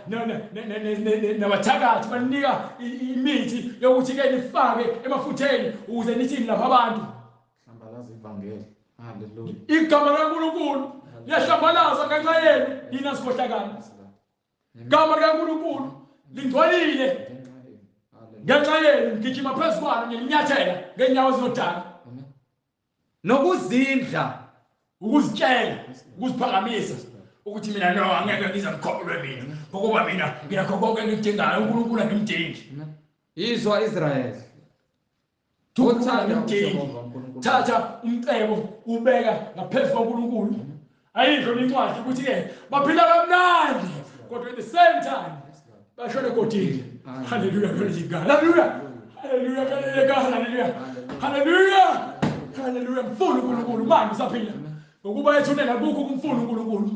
nabathakathi, banika imithi yokuthi ke nifake emafutheni ukuze nithi nilapha abantu. Hlambalaza ivangeli. Hallelujah. Igama likaNkulunkulu liyahlambalaza ngenxa yenu nina sikhohlakala. Igama likaNkulunkulu lingcwelile ngenxa yenu, ngigijima phezu kwalo ngilinyathela ngeenyawo ezinodaka. Nokuzindla, ukuzitshela, ukuziphakamisa ukuthi mina no angeke ngize ngikholwe mina, ngokuba mina nginakho konke engikudingayo, uNkulunkulu angimdingi. Izwa Israel. Uthanda Thatha umcebo ubeka ngaphezu kwaNkulunkulu. Ayikho incwadi ukuthi ke baphila kamnandi kodwa at the same time bashone egodini. Hallelujah, hallelujah, hallelujah, hallelujah, hallelujah, hallelujah, hallelujah. Mfuna uNkulunkulu manje usaphila. Ngokuba ethuneni akukho ukumfuna uNkulunkulu.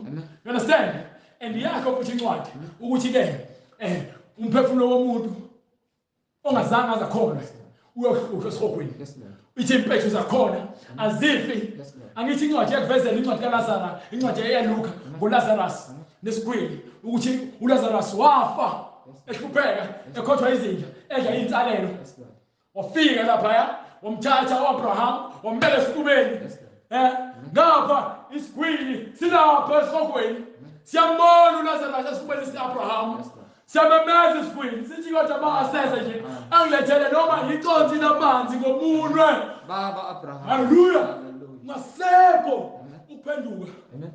You understand? And yakho futhi incwadi ukuthi ke umphefumulo womuntu ongazange azakholwe uyohlushwa esihogweni. Ithi impethu zakhona azifi. Angithi incwadi yakuvezela incwadi kaLazarus, incwadi yaLuka ngoLazarus nesigwili, ukuthi uLazarus wafa ehlupheka, ekhothwa izinja, edla insalelo. Wafika lapha wamthatha uAbraham wambeka esifubeni. Ngapha isigwili silapha esihogweni. Siyambona uLazarus esifubeni sikaAbraham. Siyamemeza isigwili sithi kodwa bangasese nje angilethele noma iconsi lamanzi ngomunwe. Baba Abraham. Hallelujah. Ngasekho ukuphenduka. Amen.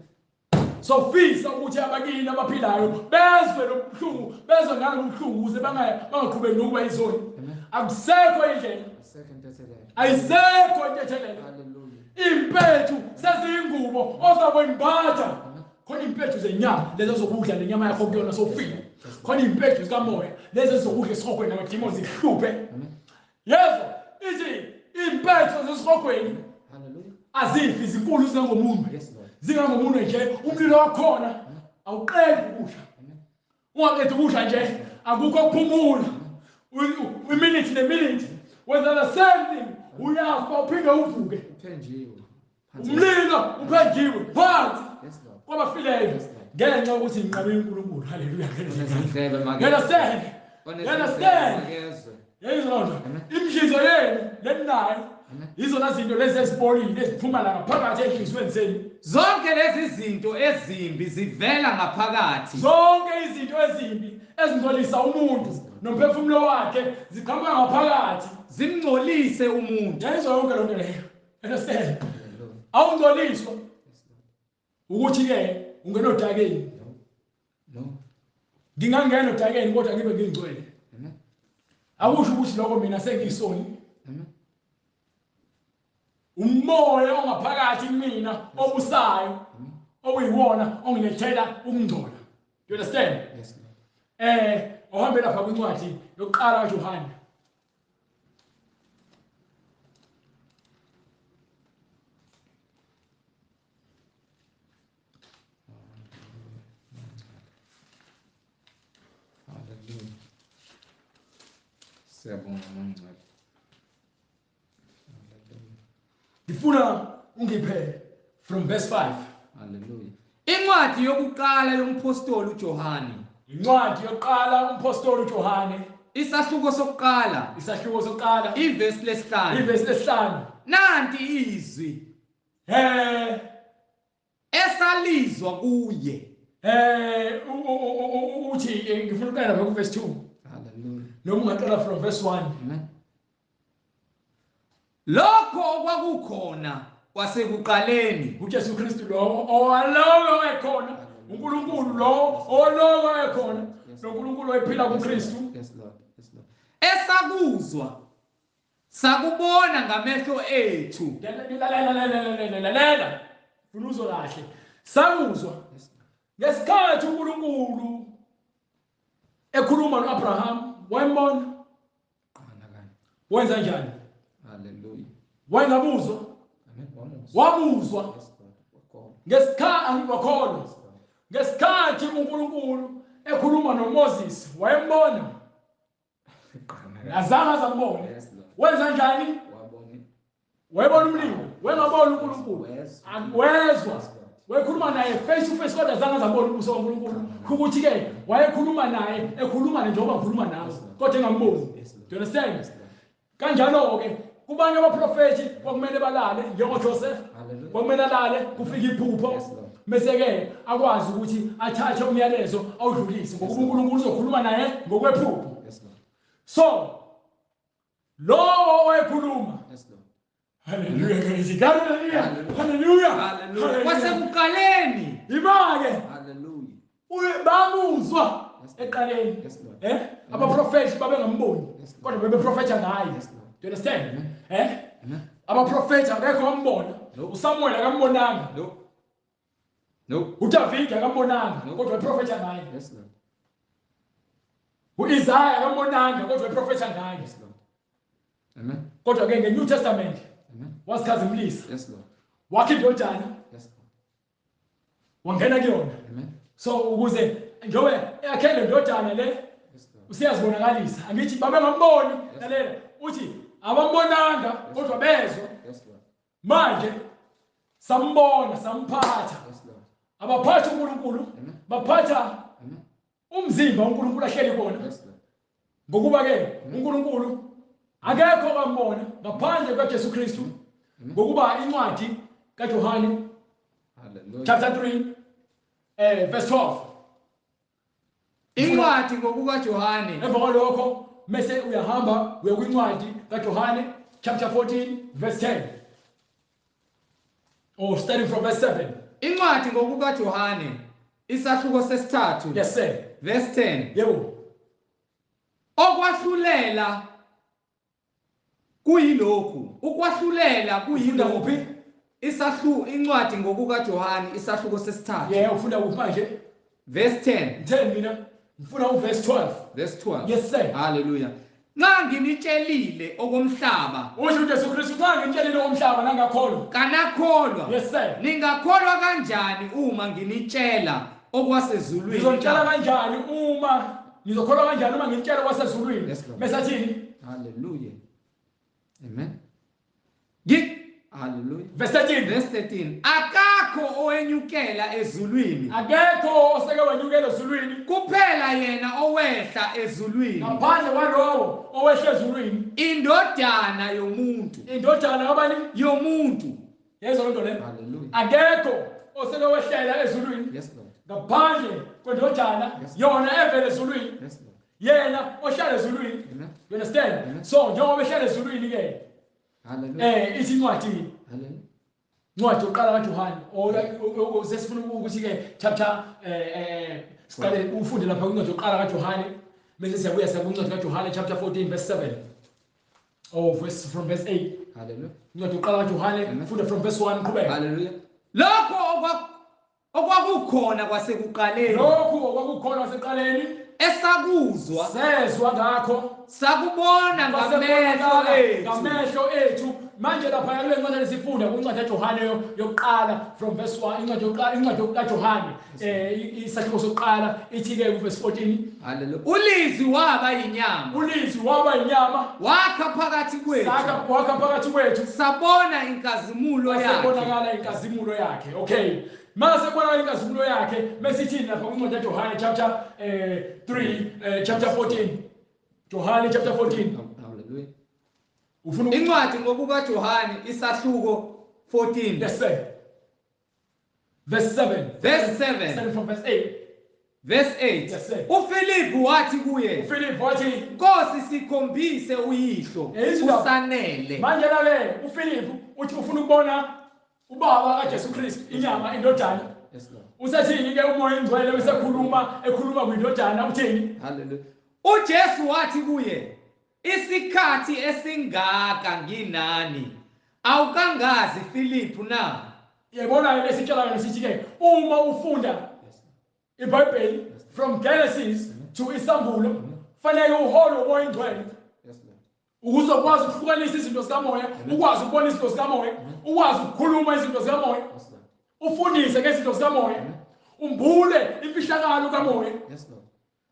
Sofisa ukuthi abakini abaphilayo bezwe lobuhlungu, bezwe ngalo buhlungu ukuze bangaqhubeki nokuba izoni. Akusekho indlela. Ayisekho intethelelo. Impethu seziyingubo ozakwembatha. Khona impethu zenyama lezo zokudla lenyama yakho kuyona sofile. Khona impethu zikamoya lezo zokudla esihogweni namadimoni zihluphe. Yezo ithi impethu zesihogweni azifi, zinkulu zingangomunwe. Zingangomunwe nje, umlilo wakhona awuqedi ukusha. Ungaqedi ukusha nje, akukho ukuphumula. Iminute neminute wenza the same thing, uyafa uphinde uvuke. Uphenjiwe. Umlilo uphenjiwe phansi kwabafileyo ngenxa yokuthi nginqabe uNkulunkulu. Hallelujah. Understand? Understand? Yayizona imhliziyo yenu leninayo izona zinto lezi ezibolile eziphuma la ngaphakathi enhliziyweni zenu. Zonke lezi zinto ezimbi zivela ngaphakathi. Zonke izinto ezimbi ezingcolisa umuntu nomphefumulo wakhe ziqhamuka ngaphakathi, zimngcolise umuntu. Yayizwa yonke lonto leyo. Understand? Awungcoliswa ukuthi ke ungena odakeni. No. Ngingangena odakeni kodwa ngibe ngingcwele. Akusho ukuthi lokho mina sengiyisoni. Umoya ongaphakathi kumina obusayo okuyiwona ongilethela ukungcola. You understand? Yes. Ohambe lapha kwincwadi yokuqala kaJohane. Hallelujah. Siyabonga mangcwele. Ngifuna ungiphe from verse 5. Hallelujah. Incwadi yokuqala yompostoli uJohane. Incwadi yokuqala umpostoli uJohane. Isahluko sokuqala. Isahluko sokuqala. Ivesi lesihlanu. Ivesi lesihlanu. Nanti izwi. Esalizwa kuye. Uthi ngifuna ukuqala lapha ku-verse 2. Hallelujah. Noma ungaqala from verse 1. Amen. Lokho okwakukhona kwasekuqaleni. UJesu Kristu lowo owalowo ekhona, uNkulunkulu lowo olowo ekhona, noNkulunkulu oyiphila kuKristu. Yes Lord. Yes Lord. Esakuzwa sakubona ngamehlo ethu. Lalela. Funa uzwe kahle. Sakuzwa ngesikhathi uNkulunkulu ekhuluma noAbraham, wayembona. Wenza njani? Hallelujah. Wayengabuzwa. Amen. Wamuzwa. Wamuzwa. Yes Lord. Wakholwa. Ngesikhathi wakholwa. Yes Lord. Ngesikhathi uNkulunkulu ekhuluma noMoses, wayembona. Azange azambone. Yes Lord. Wenza njani? Wabona. Wayebona umlilo, wayengabona uNkulunkulu. Wezwa. Wezwa. Yes Lord. Wayekhuluma naye face to face kodwa azange azambone ubuso kaNkulunkulu. Ukuthi-ke wayekhuluma naye, ekhuluma naye njengoba ngikhuluma nawe, kodwa engamboni. Yes Lord. Do you understand? Yes Lord. Kanjalo-ke kubanye abaprofethi kwakumele balale njengoJoseph. Hallelujah. Kwakumele alale kufike iphupho. Yes Lord. Bese-ke akwazi ukuthi athathe umyalezo awudlulise ngokuba uNkulunkulu uzokhuluma naye ngokwephupho. Yes Lord. So lowo owayekhuluma. Yes Lord. Hallelujah, hallelujah, hallelujah, Hallelujah. Kwasekuqaleni. Ima-ke Hallelujah. bamuzwa Yes, Lord. eqaleni. Yes Lord. Abaprofethi babengamboni Yes, Lord. kodwa bebeprofetha ngaye. Yes, Lord. Do you understand? Amen. Amen. Abaprofethi akekho wambona. No. uSamuel akambonanga. No. No. uDavid akambonanga No. kodwa weprofetha ngaye. Yes Lord. uIsaiah akambonanga kodwa weprofetha ngaye. Yes Lord. Amen. Kodwa ke ngeNew Testament Amen. wasikhazimulisa. Yes Lord. Wakhe indodana Yes Lord. wangena kuyona. Amen. So ukuze njengoba yakhe le ndodana le Yes Lord. usiyazibonakalisa. Angithi babengamboni, lalela uthi abambonanga kodwa bezwa. Yes Lord. Manje sambona, samphatha. Yes Lord. Abaphatha uNkulunkulu, Amen. baphatha Amen. umzimba uNkulunkulu ahleli kona. Yes Lord. Ngokuba ke uNkulunkulu akekho kwambona ngaphandle kaJesu Kristu. Ngokuba incwadi kaJohane Hallelujah. chapter 3 verse 12. Incwadi ngokukaJohane Emva kwalokho mase uyahamba uya kwincwadi kaJohane chapter 14 verse 10. Or starting from verse 7. Incwadi ngokukaJohane isahluko sesithathu. Yes sir. Verse 10. Yebo. Okwahlulela kuyilokhu. Ukwahlulela Ufunda kuyilokhu. kuphi? Incwadi ngokukaJohane isahluko sesithathu. Yeah, ufunda kuphi manje? Verse 10. 10 mina. Ngifuna uverse 12. Verse 12. Yes sir. Hallelujah. Nxa nginitshelile okomhlaba Usho uJesu Kristu nxa ngitshelile omhlaba nangakholwa. kanakholwa. Yes sir. Ningakholwa kanjani uma nginitshela okwasezulwini? Ngizonitshela kanjani uma ngizokholwa kanjani uma ngitshela kwasezulwini? Yes, Lord. Bese athini? Hallelujah. Amen. Hallelujah. Verse 13. Verse 13. Akakho owenyukela ezulwini. Akekho oseke wenyukela ezulwini Kuphela yena owehla ezulwini. ngaphandle kwalowo owehla ezulwini. Indodana yomuntu. Indodana kabani? Yomuntu. Yezwa lento le. Hallelujah. Akekho oseke wehlela ezulwini Yes Lord. ngaphandle kwendodana Yes. yona evela ezulwini. Yes Lord. Yena ohlala ezulwini. Amen. You understand? Amen. So njengoba ehlala ezulwini ke Hallelujah. ithi incwadi Hallelujah. incwadi yokuqala kaJohane or sesifuna ukuthi ke chapter siqale ufunde lapha kwincwadi yokuqala kaJohane bese siyabuya siya kwincwadi kaJohane chapter 14 verse 7 or verse from verse 8. Hallelujah. Incwadi yokuqala kaJohane Amen. funda from verse 1 qhubeka. Hallelujah. Lokho okwakukhona kwasekuqaleni Lokhu okwakukhona sekuqaleni esakuzwa sezwa ngakho sakubona ngamehlo ethu. ngamehlo ethu. Manje lapha kule ncwadi lesifunda kwincwadi kaJohane yokuqala from verse 1, incwadi yokuqala, incwadi kaJohane isahluko sokuqala ithi ke kuverse 14. Hallelujah. Ulizwi waba yinyama Ulizwi waba inyama wakha phakathi kwethu wakha phakathi kwethu sabona inkazimulo yakhe. Sabonakala inkazimulo yakhe. Okay, mase kubonakala inkazimulo yakhe mesithini lapha kwincwadi kaJohane chapter 3 chapter 14. Johane chapter 14. Hallelujah. Ufuna Incwadi ngokukaJohane isahluko 14. Yes sir. Verse 7. Verse 7. Starting from verse 8. Verse 8. Yes, sir. uFilipu wathi kuye, uFilip wathi, Nkosi, sikhombise uyihlo, usanele. Manje la ke uFilip uthi ufuna ukubona ubaba kaJesu Kristu, inyama, indodana. Yes, Lord. Usethini ke uMoya oNgcwele usekhuluma, ekhuluma kwindodana, uthini? Hallelujah. uJesu wathi kuye, isikhathi esingaka nginani, awukangazi Filipu na? Yebona ke lesitshela sithi ke uma ufunda iBhayibheli from Genesis to Isambulo, fanele uhole uMoya oNgcwele. Yes, Lord. Ukuze ukwazi ukuhlukanisa izinto zikamoya, ukwazi ukubona izinto zikamoya, ukwazi ukukhuluma izinto zikamoya, Yes, Lord. ufundise ngezinto zikamoya, umbule imfihlakalo kamoya. Yes, Lord.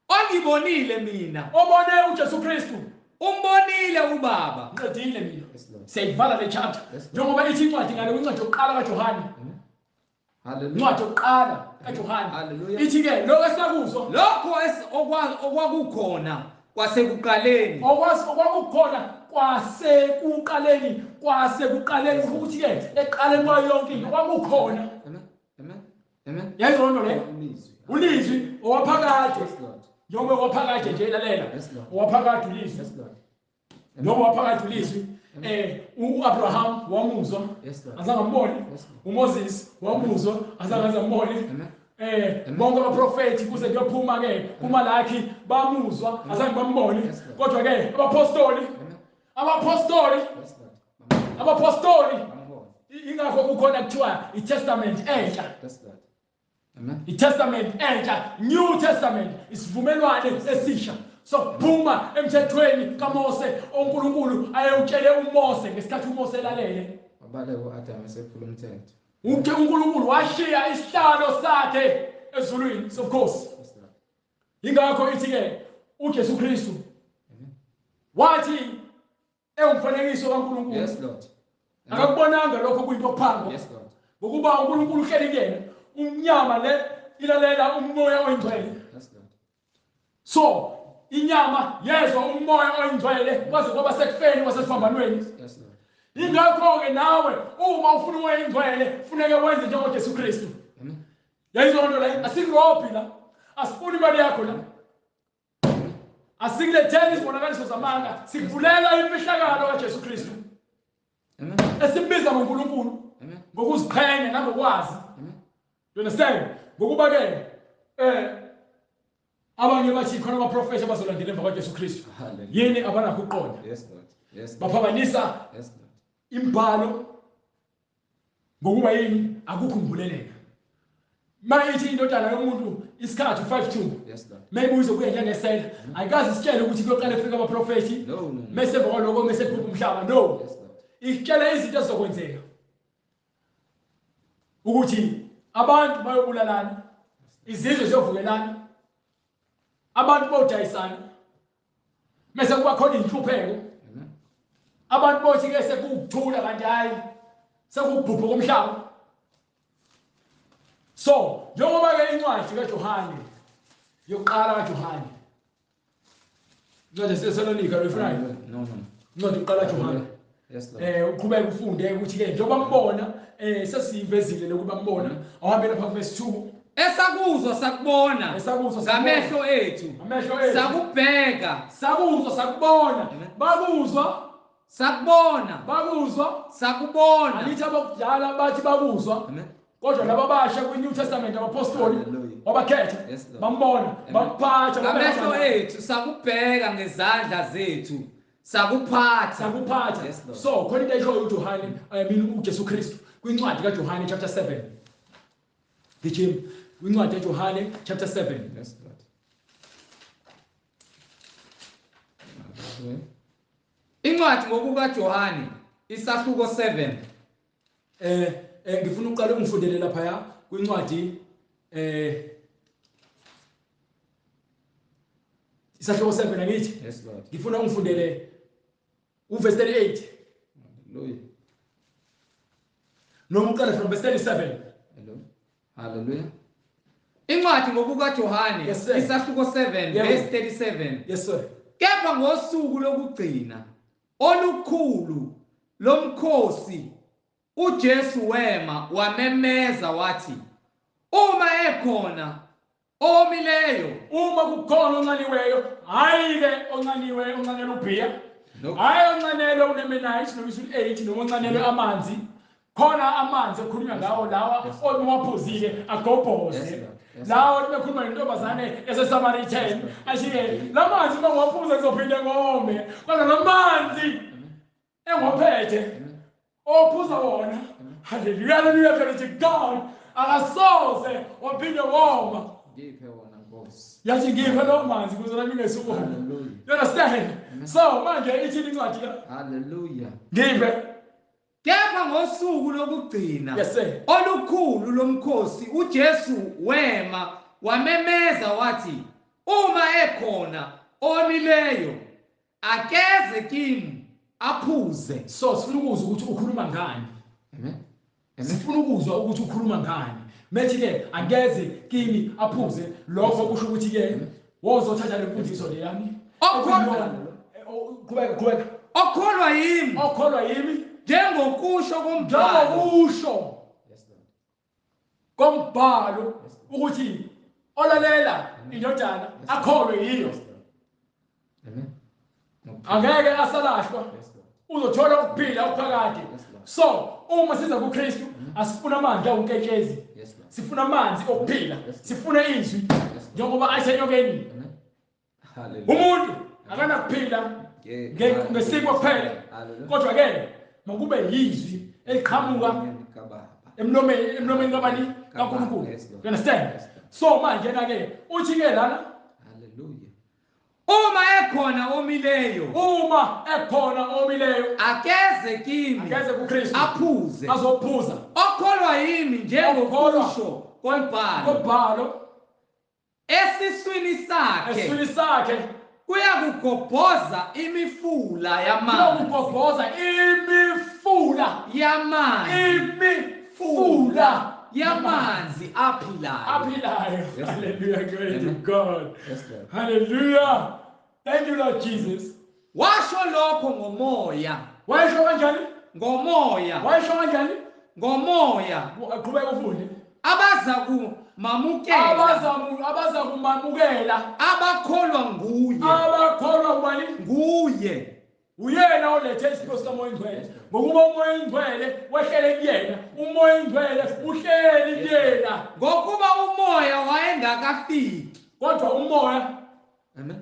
Ongibonile mina, obone uJesu Kristu, umbonile ubaba. Ngiqedile mina. Yes, Lord. Siyayivala le chapter. Yes, Lord. Njengoba ithi incwadi ngale kwincwadi yokuqala kaJohane. Hallelujah. Incwadi yokuqala kaJohane. Hallelujah. Ithi ke lokho esakuzwa, lokho okwakukhona kwasekuqaleni, okwakukhona kwasekuqaleni, kwasekuqaleni ukuthi ke eqaleni kwayo yonke into kwakukhona. Amen. Amen. Amen. Yayizwa loo nto leyo? Ulizwi. Ulizwi owaphakade. Yes, Lord. Njengoba owaphakade nje, lalela. Yes, Lord. Owaphakade ulizwi. Yes, Lord. Njengoba owaphakade ulizwi, uAbraham wamuzwa. Yes, Lord. Azange ambone. Yes, Lord. uMoses wamuzwa, azange ambone. Amen. Bonke abaprofeti kuze kuyophuma ke kuMalaki bamuzwa, azange bambone. Yes, Lord. Kodwa ke abapostoli, Amen. abapostoli, Yes, Lord. abapostoli, Bambone. ingakho kukhona kuthiwa iTestament entsha. Yes, Lord. Amen. iTestament entsha, New Testament, isivumelwano esisha. So phuma emthethweni kaMose, oNkulunkulu ayewutshele uMose ngesikhathi uMose elalele. Wabaleka uAdam esephula umthetho. Uke uNkulunkulu washiya isihlalo sakhe ezulwini, so of course. Yes, Lord. Ingakho ithi ke uJesu Kristu Amen. wathi ewumfanekiso kaNkulunkulu. Yes, Lord. Amen. Akakubonanga lokho kuyinto phango. Yes, Lord. Ngokuba uNkulunkulu uhleli kuyena, umnyama le ilalela uMoya oNgcwele. Yes, Lord. So inyama yezwa uMoya oNgcwele kwaze kwaba sekufeni kwasesiphambanweni. Yes, Lord. Ingakho ke nawe uma ufuna uMoya oNgcwele funeke wenze njengoJesu Kristu. Amen. Yayizwa lento le, asikurobhi la, asifuni imali yakho la, asikuletheni izibonakaliso zamanga, sikuvulela imfihlakalo kaJesu Kristu. Amen. Esimbiza ngoNkulunkulu Amen. ngokuziqhenya nangokwazi. Amen. You understand? Ngokuba ke abanye bathi khona abaprofeti abazolandela emva kwaJesu Kristu. Hallelujah. Yini abanakho ukuqonda? Yes, Lord. Yes, Lord. Baphakamisa Yes, Lord. imbhalo ngokuba yini akukho ngibuleleka. Mayithi indodana yomuntu isikhathi 5:2. Yes, Lord. Maybe uzobuya njengesela. Ayikaze sitshele ukuthi kuyoqala efika abaprofeti. No, no, no. Mase emva kwaloko mase kubhubha umhlaba. No. Yes, Lord. Ikutshela izinto ezizokwenzeka. Ukuthi abantu bayobulalana, izizwe ziyovukelana, abantu bayodayisana, mase kuba khona inhlupheko. Amen. Abantu bothi ke sekukuthula kanti hayi sekubhubha komhlaba. So njengoba ke incwadi kaJohane yokuqala kaJohane, incwadi yaseThesalonika loyifunayo? No, no. Incwadi yokuqala kaJohane. Yes, Lord. Uqhubeka ufunde ukuthi ke njengoba mbona sesiyivezile lokuba mbona, awuhambe lapha verse 2. Esakuzwa sakubona. Esakuzwa sakubona. Ngamehlo ethu. Amehlo ethu. Sakubheka. Sakuzwa sakubona. Amen. Bakuzwa. Sakubona. Bakuzwa. Sakubona. Angithi abakudala bathi bakuzwa. Amen. Kodwa laba abasha kwi-New Testament abapostoli Hallelujah. wabakhetha. Yes, Lord. Bambona, Amen. baphatha, Ngamehlo babeka. ethu sakubheka ngezandla zethu. Sakuphatha. Sakuphatha. Yes, Lord. So khona into ayishoyo uJohane, I mean uJesu Kristu kwincwadi kaJohane chapter 7. Gijima kwincwadi kaJohane chapter 7. Yes, Lord. Incwadi ngokukaJohane isahluko 7. Ngifuna uqale ungifundele lapha kwincwadi isahluko 7 angithi? Yes, Lord. Ngifuna ungifundele uverse 38. Hallelujah. Noma uqale from verse 37. Hello. Hallelujah. Incwadi ngokukaJohane Yes, sir. isahluko 7 Yebo. verse 37. Yes, sir. Kepha ngosuku lokugcina olukhulu lomkhosi uJesu wema wamemeza wathi, Uma ekhona omileyo, uma kukhona onxaniweyo, hhayi-ke onxaniwe onxanele ubhiya, hhayi onxanele unemenayiti noma isul-8 noma onxanele amanzi. Khona amanzi ekhulunywa ngawo lawa owaphuzile agobhoze, lawa bekhuluma nentombazane eseSamaritan, athi-ke la manzi uma ngiwaphuza ngizophinde ngome, kodwa la manzi engophethe ophuza wona, haleluya, haleluya, glory to God, akasoze waphinde woma. Ngiphe wona Nkosi. Yathi ngiphe lo manzi kuze nami ngesuku. You understand? So manje ithini incwadi la? Hallelujah. Ngiphe. Kepha ngosuku lokugcina, yes sir, olukhulu lomkhosi, uJesu wema wamemeza wathi, uma ekhona omileyo akeze kimi aphuze. So sifuna ukuzwa ukuthi ukhuluma ngani. Amen. Sifuna ukuzwa ukuthi ukhuluma ngani. Methi ke akeze kimi aphuze, lokho kusho ukuthi ke wozothatha le mfundiso le yami. Qhubeka qhubeka. Okholwa yimi. Okholwa yimi. Njengokusho kombhalo. Njengokusho kombhalo ukuthi olalela indodana akholwe yiyo. Amen. Angeke asalahlwa, uzothola ukuphila okuphakade. So uma siza kuKristu asifuna amandla onketshezi, sifuna amanzi okuphila, sifuna izwi njengoba athi enyokeni. Umuntu akanakuphila ngesinkwa kuphela, kodwa ke makube yizwi eliqhamuka emlomeni kabani kaNkulunkulu. You understand? So manje na ke uthi ke lana, haleluya, uma ekhona omileyo, uma ekhona omileyo akeze kimi, akeze kuKristu aphuze, azophuza. Okholwa yimi njengokusho kombhalo esiswini sakhe, esiswini sakhe kuyakugobhoza imifula yamanzi, kuyakugobhoza imifula yamanzi, imifula yamanzi aphilayo, aphilayo. Hallelujah, glory to God. Hallelujah, thank you Lord Jesus. Washo lokho ngomoya. Washo kanjani? Ngomoya. Washo kanjani? Ngomoya. Qhubeka ufunde. Abaza kumamukela, abaza kumamukela, abakholwa nguye, abakholwa ubani? Nguye. Uyena olethe isipho sikaMoya Oyingcwele, ngokuba uMoya Oyingcwele wehlele kuyena, uMoya Oyingcwele uhleli kuyena, ngokuba umoya wayengakafiki, kodwa umoya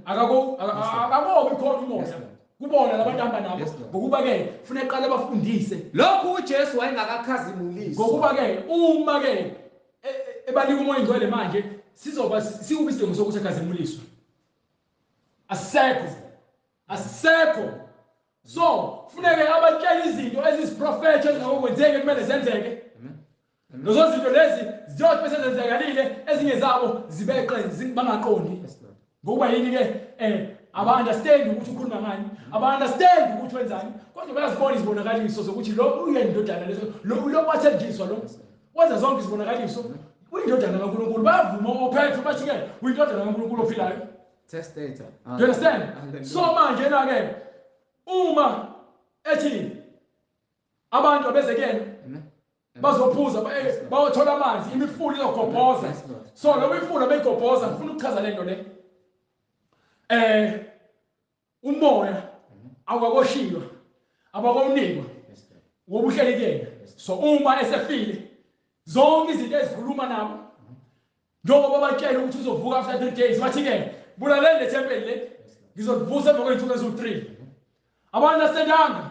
akakobi khona umoya kubona labantu hamba nabo, ngokuba ke ufuna eqale bafundise lokhu uJesu wayengakakhazimuliswa. Ngokuba ke uma ke ebalika uMoya Oyingcwele manje sizoba sikubi isidingo sokuthi akhazimuliswe, asisekho, asisekho. So funeke abatshela izinto eziziprofetho ezingakokwenzeki kumele zenzeke. Lezo zinto lezi ziyothi bese zenzekalile, ezinye zabo zibeqe bangaqondi. Ngokuba yini ke aba-understand ukuthi ukhuluma ngani, aba-understand ukuthi wenzani, kodwa bayazibona izibonakaliso zokuthi lo uyindodana leso, lo wathenjiswa, lo wenza zonke izibonakaliso, uyindodana kaNkulunkulu. Bayavuma oPetru bathi ke uyindodana kaNkulunkulu ophilayo. Testator. You understand? So manje na ke uma ethi abantu abeze kuyena bazophuza, bayothola amanzi, imifula izogobhoza. So lo mifula beyigobhoza, ngifuna ukuchaza lento le. Umoya awukakoshiwa, abakawunikwa, ngoba uhleli kuyena. So uma esefile zonke izinto ezikhuluma nabo, njengoba batshela ukuthi uzovuka after 3 days, bathi ke bulaleni le tempeli le, ngizolivusa emva kwey'nsuku eziwu-3. Abantu asendanga.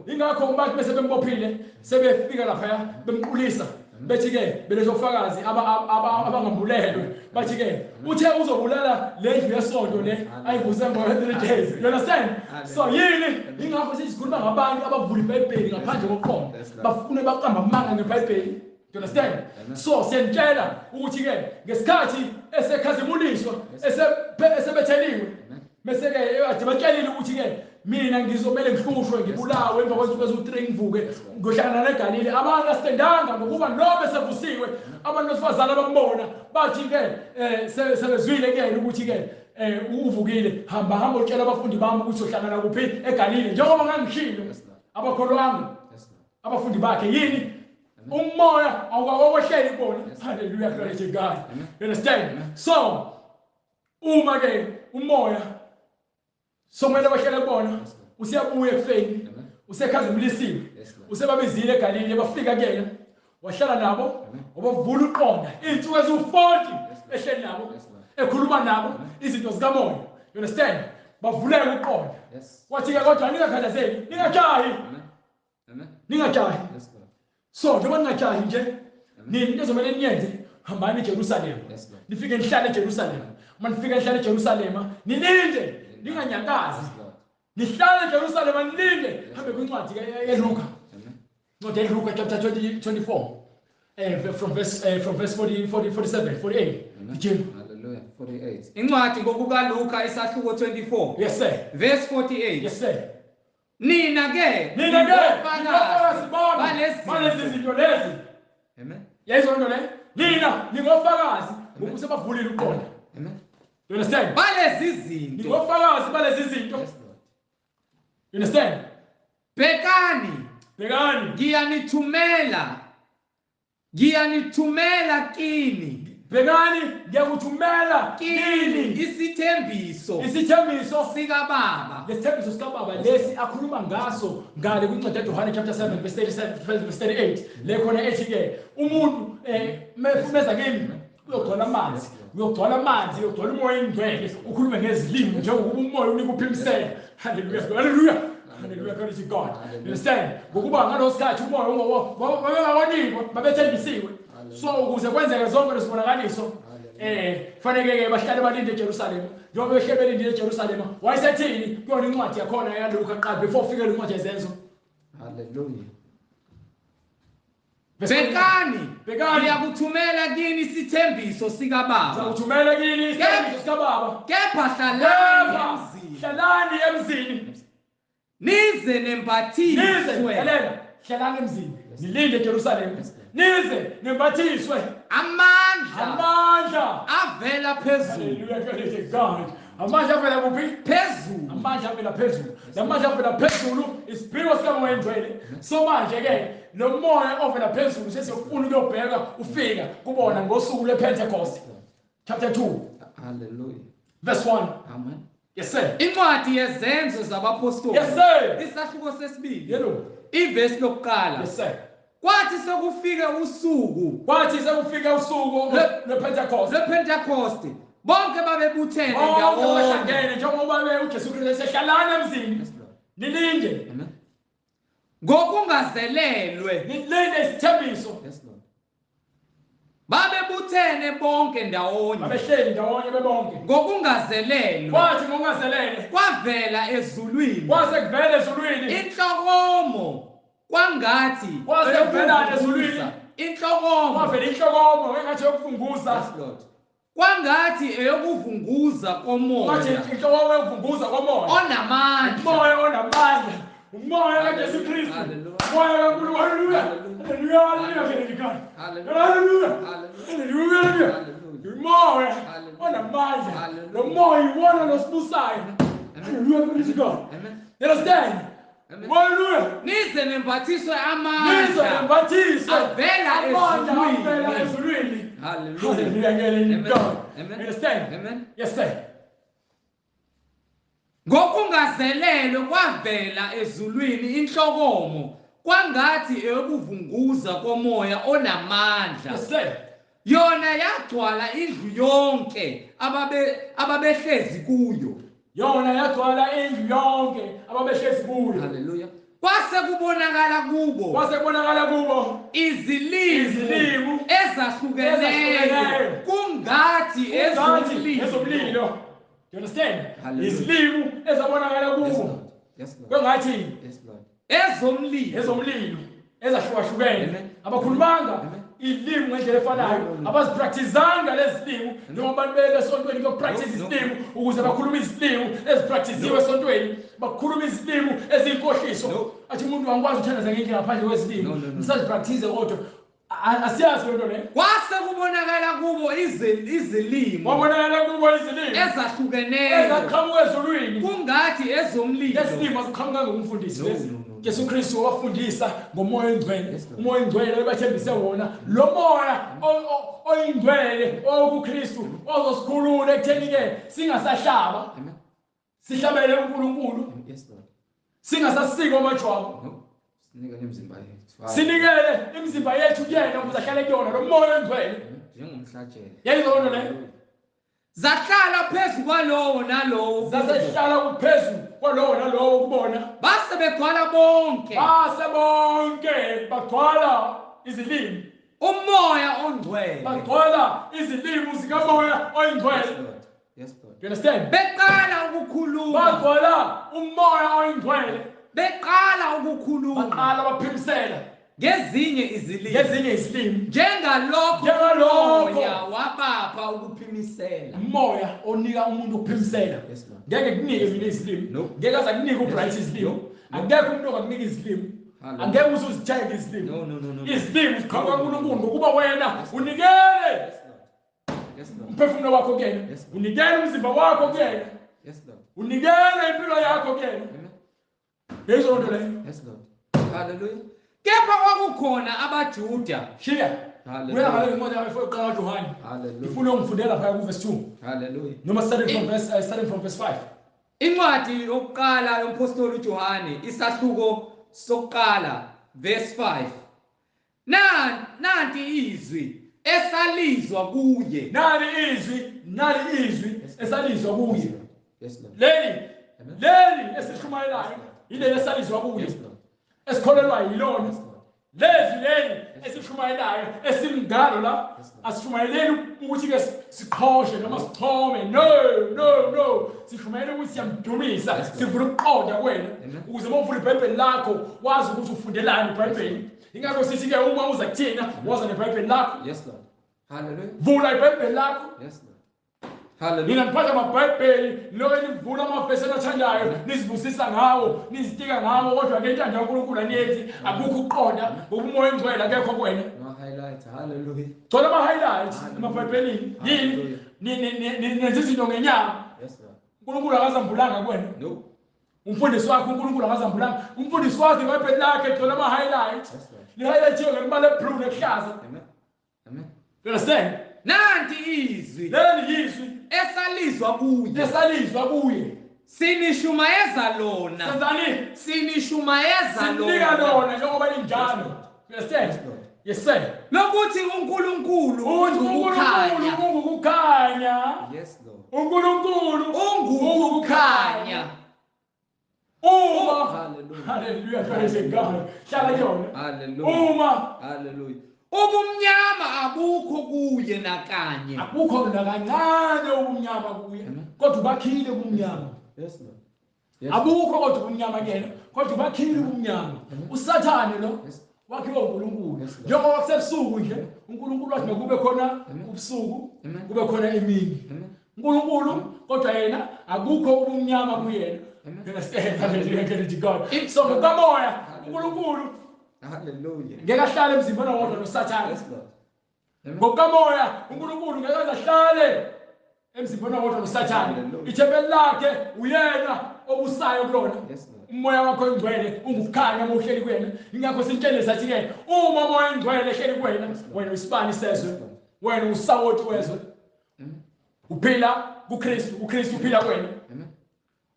Ingakho ubantu bese bembophile, sebefika laphaya bemqulisa, bethi ke beletha ofakazi abangambulelwe, bathi ke uthe uzobulala le ndlu yesonto le ayivuse emva kwe-3 days. You understand? So yini ingakho sizikhuluma ngabantu abavula iBhayibheli ngaphandle kokuqonda, bafune baqamba amanga ngeBhayibheli. You understand? So siyantshela ukuthi ke ngesikhathi esekhazimuliswa, esebetheliwe, bese ke abatshelile ukuthi ke mina ngizomele ngihlushwe, ngibulawe, emva kwezinsuku eziwu-3 ngivuke ngiyohlangana neGalile. Abangasendanga ngokuba noma esevusiwe abantu besifazane abambona bathi ke sebezwile kuyena ukuthi ke uvukile, hamba hamba utshela abafundi bami ukuthi uhlangana kuphi eGalile, njengoba ngangishilo. Abakholwanga abafundi bakhe yini? Umoya awukawehleli kubona. Hallelujah, glory to God. You understand? So uma ke umoya somele wehlele kubona, useyabuya ekufeni, usekhazimulisiwe, usebabizile eGalile, bafika kuyena, wahlala nabo, wabavula uqonda izinsuku eziwu-40 ehleli nabo, ekhuluma nabo izinto zikamoya. You understand? Bavuleka uqonda. Wathi ke kodwa ningakhathazeki, ningajahi. Ningajahi. So njengoba ningajahi nje, nini ezomele niyenze, hambani eJerusalema. Nifike nihlale eJerusalema. Uma nifika nihlale eJerusalema, nilinde, ninganyakazi. Nihlale eJerusalema nilinde. Hambe kwincwadi yeLuka. Incwadi yeLuka chapter 24. From verse 40, 40, 47, 48. Jim. Hallelujah. 48. Incwadi ngokukaLuka isahluko 24. Yes sir. Verse 48. Yes sir. Nina ke ningofakazi balezi zinto lezi. Amen. Yayizona nto le. Nina ningofakazi ngoba usebavulile uqonda. Amen. You understand? Balezi zinto. Ningofakazi balezi zinto. Yes, Lord. You understand? Bhekani. Bhekani. Ngiyanithumela. Ngiyanithumela kini. Bhekani ngiyakuthumela kini isithembiso. Isithembiso sikababa. Lesithembiso sikababa lesi akhuluma ngaso ngale kwincwadi kaJohane chapter 7 verse 37 verse 38. Le khona ethi ke umuntu meza kimi uyogcwala amanzi, uyogcwala amanzi, uyogcwala umoya oyingcwele, ukhulume ngezilimi njengokuba umoya unika uphimisela. Hallelujah. Hallelujah. Hallelujah, glory to God. You understand? Ngokuba ngalosikhathi umoya ungowanikwa, babethembisiwe. So ukuze kwenzeke zonke lesibonakaliso, fanele ke bahlale balinde eJerusalema. Njengoba behlele belindile eJerusalema, wayesethini kuyona incwadi yakhona yaLuka qala before ufike incwadi yeZenzo. Hallelujah. Bhekani, bhekani ngiyakuthumela kini isithembiso sikababa. Ngiyakuthumela kini isithembiso sikababa. Kepha hlalani emzini. Hlalani emzini. Nize nembathiswe. Nize, hlalani emzini. Nilinde eJerusalema. Nize nembathiswe amandla. Amandla avela phezulu. Hallelujah, glory to God. Amandla avela kuphi? Phezulu. Amandla avela phezulu. Lamandla avela phezulu isiphiwo sikaMoya oNgcwele. So manje ke lo moya ovela phezulu sesiyofuna ukuyobheka ufika kubona ngosuku lwePentecost. Chapter 2. Hallelujah. Verse 1. Amen. Yes sir. Incwadi yeZenzo zabaPostoli. Yes sir. Isahluko sesibili. Yebo. Ivesi lokuqala. Yes sir. Kwathi sekufike usuku. Kwathi sekufike usuku lwePentecost. LwePentecost. Bonke babebuthene ndawonye. Bonke bahlangene njengoba uJesu Kristu esehlalana emzini. Nilinde. Amen. Ngokungazelelwe. Nilinde isithembiso. Yes Lord. Babebuthene bonke ndawonye. Babehleli ndawonye bebonke. Ngokungazelelwe. Kwathi ngokungazelelwe. Kwavela ezulwini. Kwase kuvela ezulwini. Inhlokomo. Kwangathi kwase kuvela ezulwini. Inhlokomo. Kwavela inhlokomo engathi yokuvunguza. Yes Lord. Kwangathi eyokuvunguza komoya. Kwathi inhlokomo yokuvunguza komoya. Onamandla. Umoya onamandla. Umoya kaJesu Kristu. Umoya kaNkulunkulu. Hallelujah. Hallelujah. Hallelujah. Hallelujah. Umoya onamandla. Lo moya iwona losibusayo. Hallelujah. Glory to God. Amen. You understand? Hallelujah. Nize nembathiswe amandla. Nize nembathiswe avela ezulwini. Hallelujah. Hallelujah. Amen. Understand? Amen. Yes sir. Ngokungazelelwe kwavela ezulwini inhlokomo kwangathi eyokuvunguza komoya onamandla. Yes sir. Yona yagcwala indlu yonke ababehlezi kuyo. Yona yagcwala indlu yonke ababehlezi kuyo. Hallelujah. Kwase kubonakala kubo. Kwase kubonakala kubo izilimi ezahlukeneyo kungathi ezomlilo. You understand? Izilimi ezabonakala kubo. Yes Lord. Kwengathi Yes Lord. Ezomlilo. Ezomlilo ezahlukahlukene. Abakhulumanga ilimi ngendlela efanayo, abazipracticanga lezilimi njengoba abantu bele esontweni kuyopractice izilimi ukuze bakhulume izilimi ezipracticiwe esontweni, bakhuluma izilimi eziyinkohliso. Athi umuntu angikwazi ukuthandaza ngendlela ngaphandle kwezilimi, ngisazipractice kodwa Asiyazi lento le. Kwase kubonakala kubo izilimi. Kwabonakala kubo izilimi ezahlukeneyo ezaqhamuka ezulwini. Kungathi ezomlilo. Lezilimi aziqhamuka ngomfundisi lezi. Jesu Kristu wafundisa ngomoya oyingcwele. Umoya oyingcwele obathembise wona. Lo moya oyingcwele okuKristu ozosikhulula ekutheni ke singasahlaba. Sihlabele uNkulunkulu. Yes Lord. Singasasiko amajwabu. Sinikele imizimba yethu. Sinikele imizimba yethu kuyena ukuze ahlale kuyona lo moya oyingcwele. Njengomhlatshelo. Yayizona leyo. Zahlala phezu kwalowo nalowo. Zasehlala phezu kwalowo nalowo kubona. Base begcwala bonke. Base bonke bagcwala izilimi. Umoya ongcwele. Bagcwala izilimi zikamoya oyingcwele. Yes Lord. You understand? Beqala ukukhuluma. Bagcwala umoya oyingcwele. Beqala ukukhuluma. Baqala baphimisela ngezinye izilimi. Ngezinye izilimi. Njengalokho umoya wabapha ukuphimisela. Umoya onika umuntu ukuphimisela. Ngeke kunike mina izilimi. Ngeke aze akunike uBright izilimi. Akekho umuntu ongakunika izilimi. Angeke uze uzithenge izilimi. No. Izilimi ziqhamuka kuNkulunkulu ngokuba wena unikele. Umphefumulo wakho kuyena. Unikele umzimba wakho kuyena. Yes Lord. Unikele impilo yakho kuyena. Yizona nto leyo. Yes Lord. Hallelujah. Kepha kwakukhona abaJuda. Shiya. Hallelujah. Uyangale incwadi yokuqala kaJohane. Hallelujah. Ngifuna ungifundela phaya kuverse 2. Hallelujah. Noma starting from verse 5. Incwadi yokuqala yompostoli uJohane isahluko sokuqala verse 5. Nanti izwi esalizwa kuye. Nali izwi esalizwa kuye. Yes Lord. Leli esishumayelayo yileli esalizwa kuye. Esikholelwa yilona. Lezi leli esishumayelayo esimngalo la asishumayeleli ukuthi ke siqhoshe noma sichome. No. Sishumayela ukuthi siyamdumisa, sivula ukuqonda kuwena ukuze uma uvula iBhayibheli lakho wazi ukuthi ufundelani iBhayibheli. Ingakho sithi ke uma uza kuthina waza neBhayibheli lakho. Yes Lord. Hallelujah. Vula iBhayibheli lakho. Yes Lord. Hallelujah. Nina niphatha amabhayibheli lokho nivula amavesi enathandayo nizibusisa ngawo nizitika ngawo kodwa ke intando kaNkulunkulu aniyenzi akukho ukuqonda ngoba umoya oyingcwele akekho kuwena. No highlights. Hallelujah. Thola ama highlights emabhayibhelini. Yini nenza izinto ngenyama. Yes Lord. uNkulunkulu akazambulanga kuwena. No. Umfundisi wakho uNkulunkulu akazambulanga. Umfundisi wakho iBhayibheli lakhe thola ama highlights. Li highlightiwe ngemibala eblue nekuhlaza. Amen. Amen. You understand? Nanti izwi. Leli izwi esalizwa kuye. Esalizwa kuye. Sinishumayeza lona. Senzani? Sinishumayeza lona. Sinika lona njengoba linjalo. You understand? Yes sir. Lokuthi uNkulunkulu ungukukhanya. Ungukukhanya. Yes Lord. uNkulunkulu ungukukhanya. Uma. Hallelujah. Hallelujah. Praise God. Hlala kuyona. Hallelujah. Uma. Hallelujah. Ubumnyama abukho kuye nakanye. Akukho nakancane ubumnyama kuye. Kodwa ubakhile ubumnyama. Yes Lord. Yes. Abukho kodwa ubumnyama kuyena. Kodwa ubakhile ubumnyama. uSathane lo wakhiwa uNkulunkulu. Njengoba kusebusuku nje uNkulunkulu wathi makube khona ubusuku, kube khona imini. uNkulunkulu kodwa yena akukho ubumnyama kuyena. Understand? Hallelujah God. So ngokamoya uNkulunkulu Hallelujah. ngeke ahlale emzimbeni owodwa noSathane. Yes Lord. Ngokamoya uNkulunkulu ngeke ahlale emzimbeni owodwa noSathane. Ithempeli lakhe uyena obusayo kulona. Yes Lord. Umoya wakho oyingcwele ungukukhanya uma uhleli kuyena. Ingakho sintshele sathi ke uma umoya oyingcwele ehleli kuwena, wena usibani sezwe, wena usawoti wezwe. Uphila kuKristu, uKristu uphila kuwena.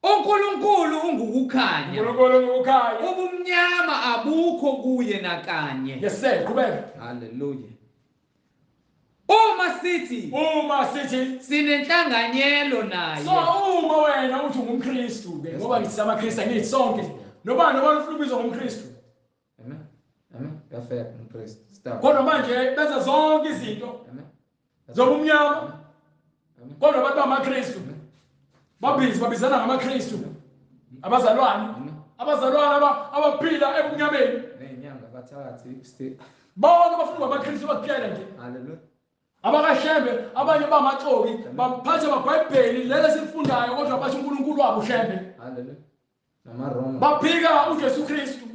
uNkulunkulu ungukukhanya. uNkulunkulu ungukukhanya. Ubumnyama abukho kuye nakanye. Yes sir, qhubeka. Hallelujah. Uma sithi sinenhlanganyelo naye. So uma wena uthi ungumKristu ke ngoba ngithi samaKristu angithi sonke. Nobani ufuna ubizwa ngumKristu. Amen. Amen. Perfect umKristu. Stop. Kodwa manje benza zonke izinto. Amen. Zobumnyama. Kodwa abantu bamaKristu babhizi babizana ngamaKristu. Abazalwane. Abazalwane abaphila ebumnyameni. Nezinyanga bathatha bonke bafuna amaKristu bakuphela nje. Hallelujah. Abakashembe abanye bamaxoki baphatha amabhayibheli lelo sifundayo kodwa bathi uNkulunkulu wabo uShembe. Hallelujah. NamaRoma. Baphika uJesu Kristu.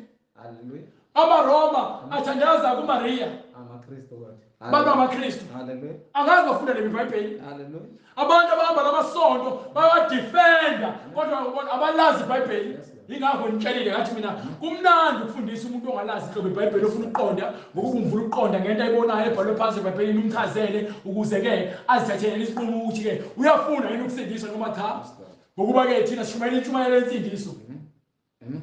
Hallelujah. AmaRoma athandaza kuMaria. AmaKristu kodwa. Abantu amaKristu. Hallelujah. Angazi bafunda le iBhayibheli. Hallelujah. Abantu abahamba namasonto bayadefenda kodwa ubona abalazi iBhayibheli. Ingakho ngitshelile ngathi mina kumnandi ukufundisa umuntu ongalazi inhlobo iBhayibheli ofuna ukuqonda ngokukumvula ukuqonda ngento ayibonayo ebhalwe phansi eBhayibhelini umchazele ukuze ke azithathele isinqumo ukuthi ke uyafuna yini ukusindiswa noma cha. Ngokuba ke thina sishumayela intshumayelo yensindiso. Amen.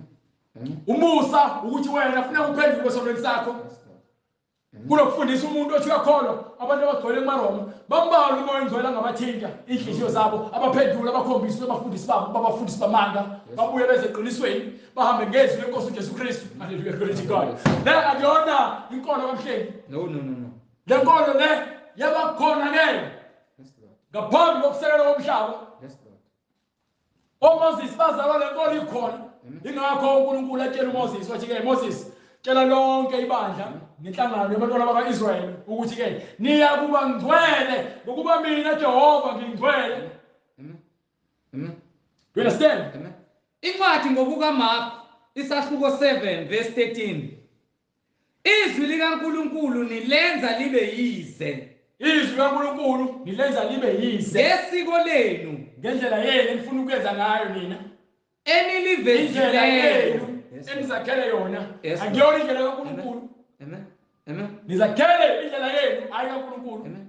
Amen. Umusa ukuthi wena funeka uphenduke esonweni sakho. Yes, Lord. Kunokufundisa umuntu othi uyakholwa abantu abagcwele kumaRoma bambalwa umoya ongcwele angabathinta inhliziyo zabo abaphendula abakhombisa abafundisi babo babafundisi bamanga babuye beze eqinisweni bahambe ngezwi lenkosi uJesu Kristu. Hallelujah, glory to God. Le akuyona inkolo kaMhlengi. No, no, no, no. Le nkolo le yabakhona ke Yes, Lord. ngaphambi kokusekelwa komhlaba. Yes, Lord. OMoses bazalwa le nkolo ikhona. Ingakho uNkulunkulu atshela uMoses wathi ke Moses tshela lonke ibandla nenhlangano yabantwana baka-Israyeli ukuthi ke niyakuba ngcwele ngokuba mina Jehova ngingcwele. Amen. Amen. You understand? Amen. Incwadi ngokukaMark isahluko 7 verse 13. Izwi likaNkuluNkulu nilenza libe yize Izwi likaNkulunkulu nilenza libe yize ngesiko lenu ngendlela yenu enifuna ukuyenza ngayo nina. Indlela enilivezileyo. yenu enizakhele yona Yes, Lord. akuyona indlela kaNkulunkulu. Amen. Amen. Nizakhele indlela yenu hayi kaNkulunkulu. Amen.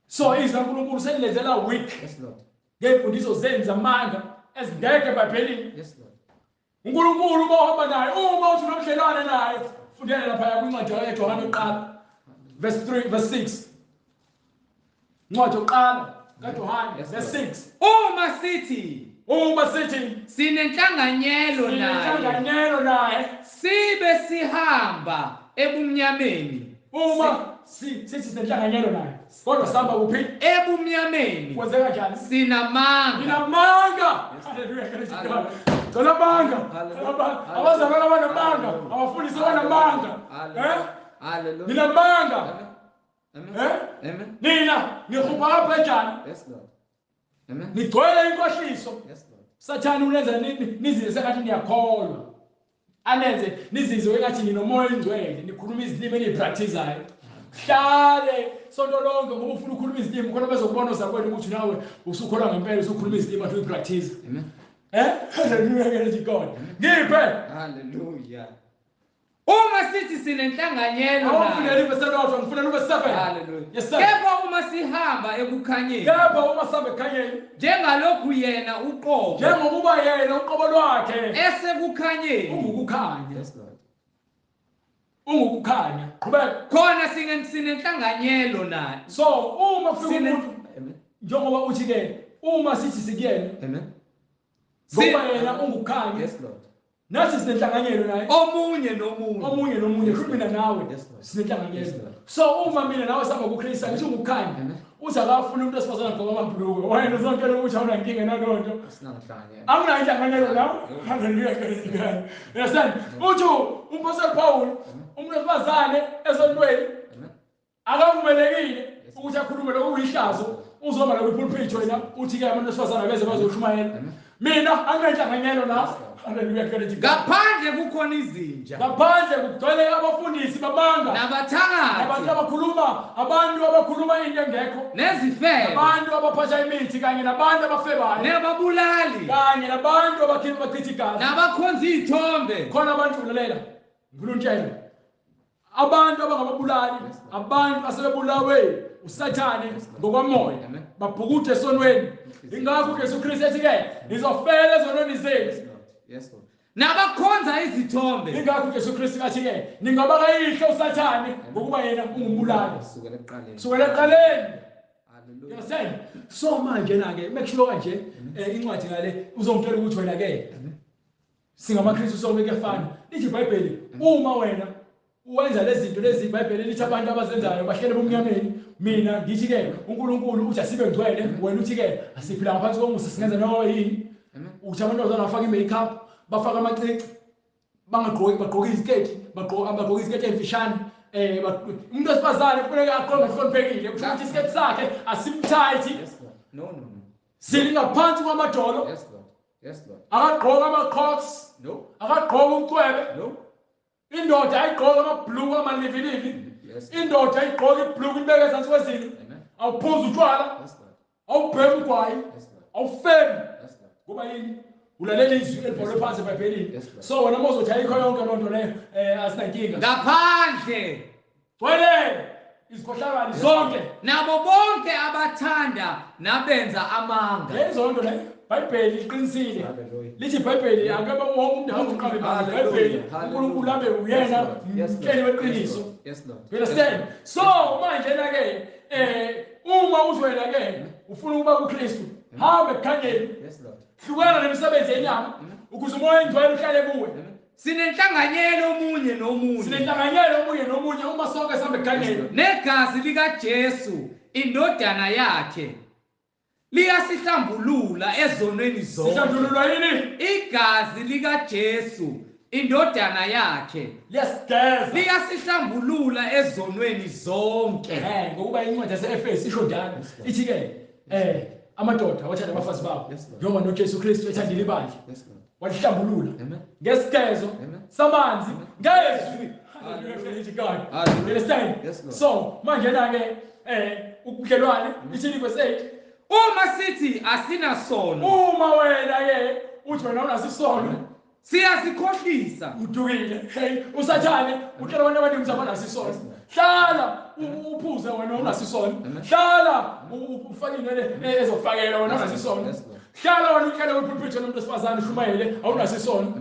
So izwi likaNkulunkulu senilenzela weak. Yes, Lord. Ngey'mfundiso zenu zamanga ezingekho eBhayibhelini. Yes, Lord. uNkulunkulu uma uhamba naye uma uthi unobudlelwane naye fundela lapha kwincwadi kaJohane yokuqala verse 3 verse 6 incwadi yokuqala kaJohane Yes, verse Lord. 6 Uma sithi uma sithi sinenhlanganyelo naye sinenhlanganyelo naye sibe sihamba ebumnyameni uma sithi sinenhlanganyelo naye kodwa sihamba kuphi ebumnyameni kwenzeka kanjani sinamanga Ninamanga. Hallelujah, glory to God. Gcwele amanga. Hallelujah. Gcwele amanga. Abazalwane abanamanga, abafundisi abanamanga. Eh? Hallelujah. Ninamanga. Amen. Eh? Amen. Nina nihubha apha Yes, Lord. Amen. Nigcwele inkohliso. Yes, Lord. Sathane unenza nizizwe sengathi niyakholwa. Anenze nizizwe engathi ninomoya oyingcwele, nikhuluma izilimi enizipracticeayo. Hlale sonto lonke ngoba ufuna ukukhuluma izilimi khona bezokubona ozakwenu ukuthi nawe usukholwa ngempela usukhuluma izilimi athi uyipractice. Amen. Eh? Hallelujah, glory to God. Ngiphe. Hallelujah. Uma sithi sinenhlanganyelo Awufuneli naye. ivesi elodwa, ngifunela uvesi 7. Hallelujah. Yes, sir. Kepha uma sihamba ekukhanyeni Kepha uma sihamba ekukhanyeni, njengalokhu yena uqobo njengokuba yena uqobo lwakhe esekukhanyeni ungukukhanya, Yes, Lord. ungukukhanya. Qhubeka. Khona sinenhlanganyelo naye. So uma kufika Sine umuntu Amen. njengoba uthi ke uma sithi sikuyena Amen. ngoba yena ungukukhanya Yes, Lord. nathi sinenhlanganyelo naye Omunye nomunye. omunye nomunye kusho mina nawe Yes, Lord. Yes, sinenhlanganyelo Lord. so uma mina nawe sihamba kuKristu angisho ungukukhanya Amen. uthi akafuni umuntu wesifazane agqoke amabhulukwe wena uzontshela ukuthi awunankinga naloo nto Sinanhlanganyelo. Anginayo inhlanganyelo nawe. Hallelujah, glory to God. You understand? Uthi uMpostoli Paul umuntu wesifazane esontweni Amen. akavumelekile ukuthi akhulume lokho kuyihlazo uzoba la kwipulpit wena uthi ke abantu besifazane beze bazoshumayela. Amen. Mina anginenhlanganyelo nawe. Hallelujah, glory to God. Ngaphandle kukhona izinja Ngaphandle kugcwele abafundisi bamanga abantu nabathakathi abakhuluma abantu abakhuluma into engekho nezifebe abantu abaphatha imithi kanye nabantu abafebayo nababulali kanye nabantu abakhipha bachitha igazi nabakhonza iy'thombe khona abantu lalela ngifuna untshela abantu abangababulali abantu asebebulawe usathane ngokwamoya Amen. babhukude esonweni ingakho uJesu Kristu ethi ke nizofela ezonweni zenu Yes, Lord. Yes, Lord. Nabakhonza izithombe ingakho uJesu Kristu athi ke ningabakayihlo usathane ngokuba yena ungumbulali Sukela ekuqaleni. sukela ekuqaleni. You Hallelujah. understand? So manje na ke make sure kanje incwadi ngale uzongitshela ukuthi wena ke singamaKristu sonke kuyafana. Lithi iBhayibheli uma wena uwenza lezi zinto lezi iBhayibheli lithi abantu abazenzayo bahlele ebumnyameni mina ngithi ke uNkulunkulu uthi asibe ngcwele wena uthi ke asiphila ngaphansi komusa singenza noma yini. Amen. Uthi amantombazana afake i-makeup bafake amacici bangagqoki bagqoke iziketi bagqoke iziketi ezimfishane umuntu wesifazane kufuneka agqoke ngokuhloniphekile kusho ukuthi isiketi sakhe asimtight Yes, Lord. No, no, no. singaphansi kwamadolo Yes, Lord. Yes, Lord. akagqoke ama-crocs No, akagqoke umcwebe no. Indoda ayigqoke amabhluku amalivilivi. Indoda ayigqoke ibhluku ibeke ezansi kwezinto. Awuphuzi utshwala. Awubhemi ugwayi. Awufemi. Kuba yini? Ulalela izwi elibhalwe phansi eBhayibhelini. So wena uma uzothi ayikho yonke loo nto leyo, asinankinga. Ngaphandle gcwele izikhohlakali zonke nabo bonke abathanda nabenza amanga. Lezo nto leyo iBhayibheli liqinisile. Lithi iBhayibheli akebe wonke umuntu ahambe uqambe iBhayibheli. uNkulunkulu abe uyena umtsheli weqiniso. Yes Lord. You understand? So manje na ke uma uzwela ke ufuna ukuba kuKristu, hamba ekukhanyeni. Yes Lord. Hlukana nemisebenzi yenyama ukuze umoya ongcwele uhlale kuwe. Sinenhlanganyelo omunye nomunye. Sinenhlanganyelo omunye nomunye uma sonke sihambe ekukhanyeni. Negazi likaJesu indodana yakhe liyasihlambulula ezonweni zonke. Sihlambululwa yini? Igazi likaJesu indodana yakhe liyasigeza. Liyasihlambulula ezonweni zonke. Ngokuba incwadi yaseEfesu isho njalo. Ithi ke amadoda wathanda abafazi babo njengoba noJesu Kristu ethandile ibandla. Walihlambulula ngesigezo samanzi ngezwi. Hallelujah. You understand? So manje na ke ubudlelwane ithi verse 8. Uma sithi asinasono, uma wena ke uthi wena unasisono, siyasikhohlisa. Udukile. Hey, usathane utshela abantu abaningi ukuthi abanasisono. Hlala uphuze wena unasisono. Hlala ufake inwele ezofakela wena unasisono. Hlala wena uhlale kwipulpit nomuntu wesifazane ushumayele awunasisono.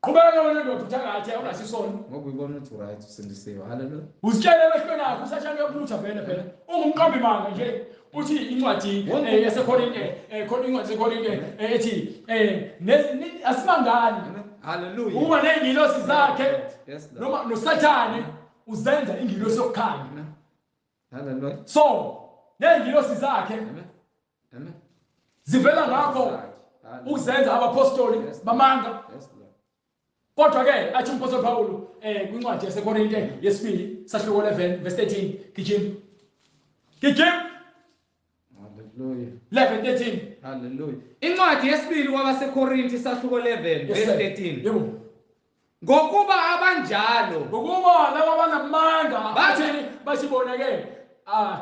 Qhubeka wena ndoda uthakathe awunasisono. Ngoba uyibona ukuthi right usindisiwe. Hallelujah. Uzitshele emehlweni akho usathane uyaphutha vele phela. Ungumqambi manga nje. Uthi incwadi yaseKorinte, khona incwadi yaseKorinte ethi asimangani. Hallelujah. Uma nezingilosi zakhe noma noSathane uzenza ingilosi yokukhanya. Hallelujah. So nezingilosi zakhe Amen. zivela ngakho ukuzenza abapostoli bamanga. Kodwa ke athi umpostoli Paulo kwincwadi yaseKorinte yesibili sahluko 11 verse 13. Gijima. Gijima. Hallelujah. 11:13. Hallelujah. Incwadi yesibili kwabaseKorinte sahluko 11 verse 13. Yebo. Ngokuba abanjalo, ngokuba laba banamanga bathini basibona ke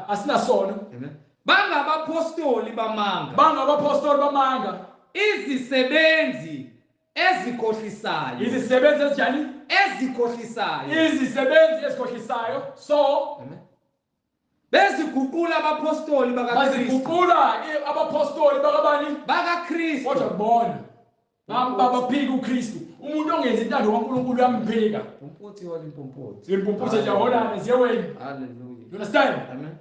asinasono. Amen. Bangabapostoli bamanga. Bangabapostoli bamanga. Izisebenzi ezikhohlisayo. Izisebenzi ezinjani? Ezikhohlisayo. Izisebenzi ezikhohlisayo. So Amen. Beziguqula abapostoli bakaKristu. Baziguqula abapostoli bakabani? BakaKristu. Kodwa kubona baphika uKristu. Umuntu ongenzi intando kaNkulunkulu uyamphika. Impumputhe yola impumputhe. Impumputhe nje ziyeweni. Hallelujah. You understand? Amen.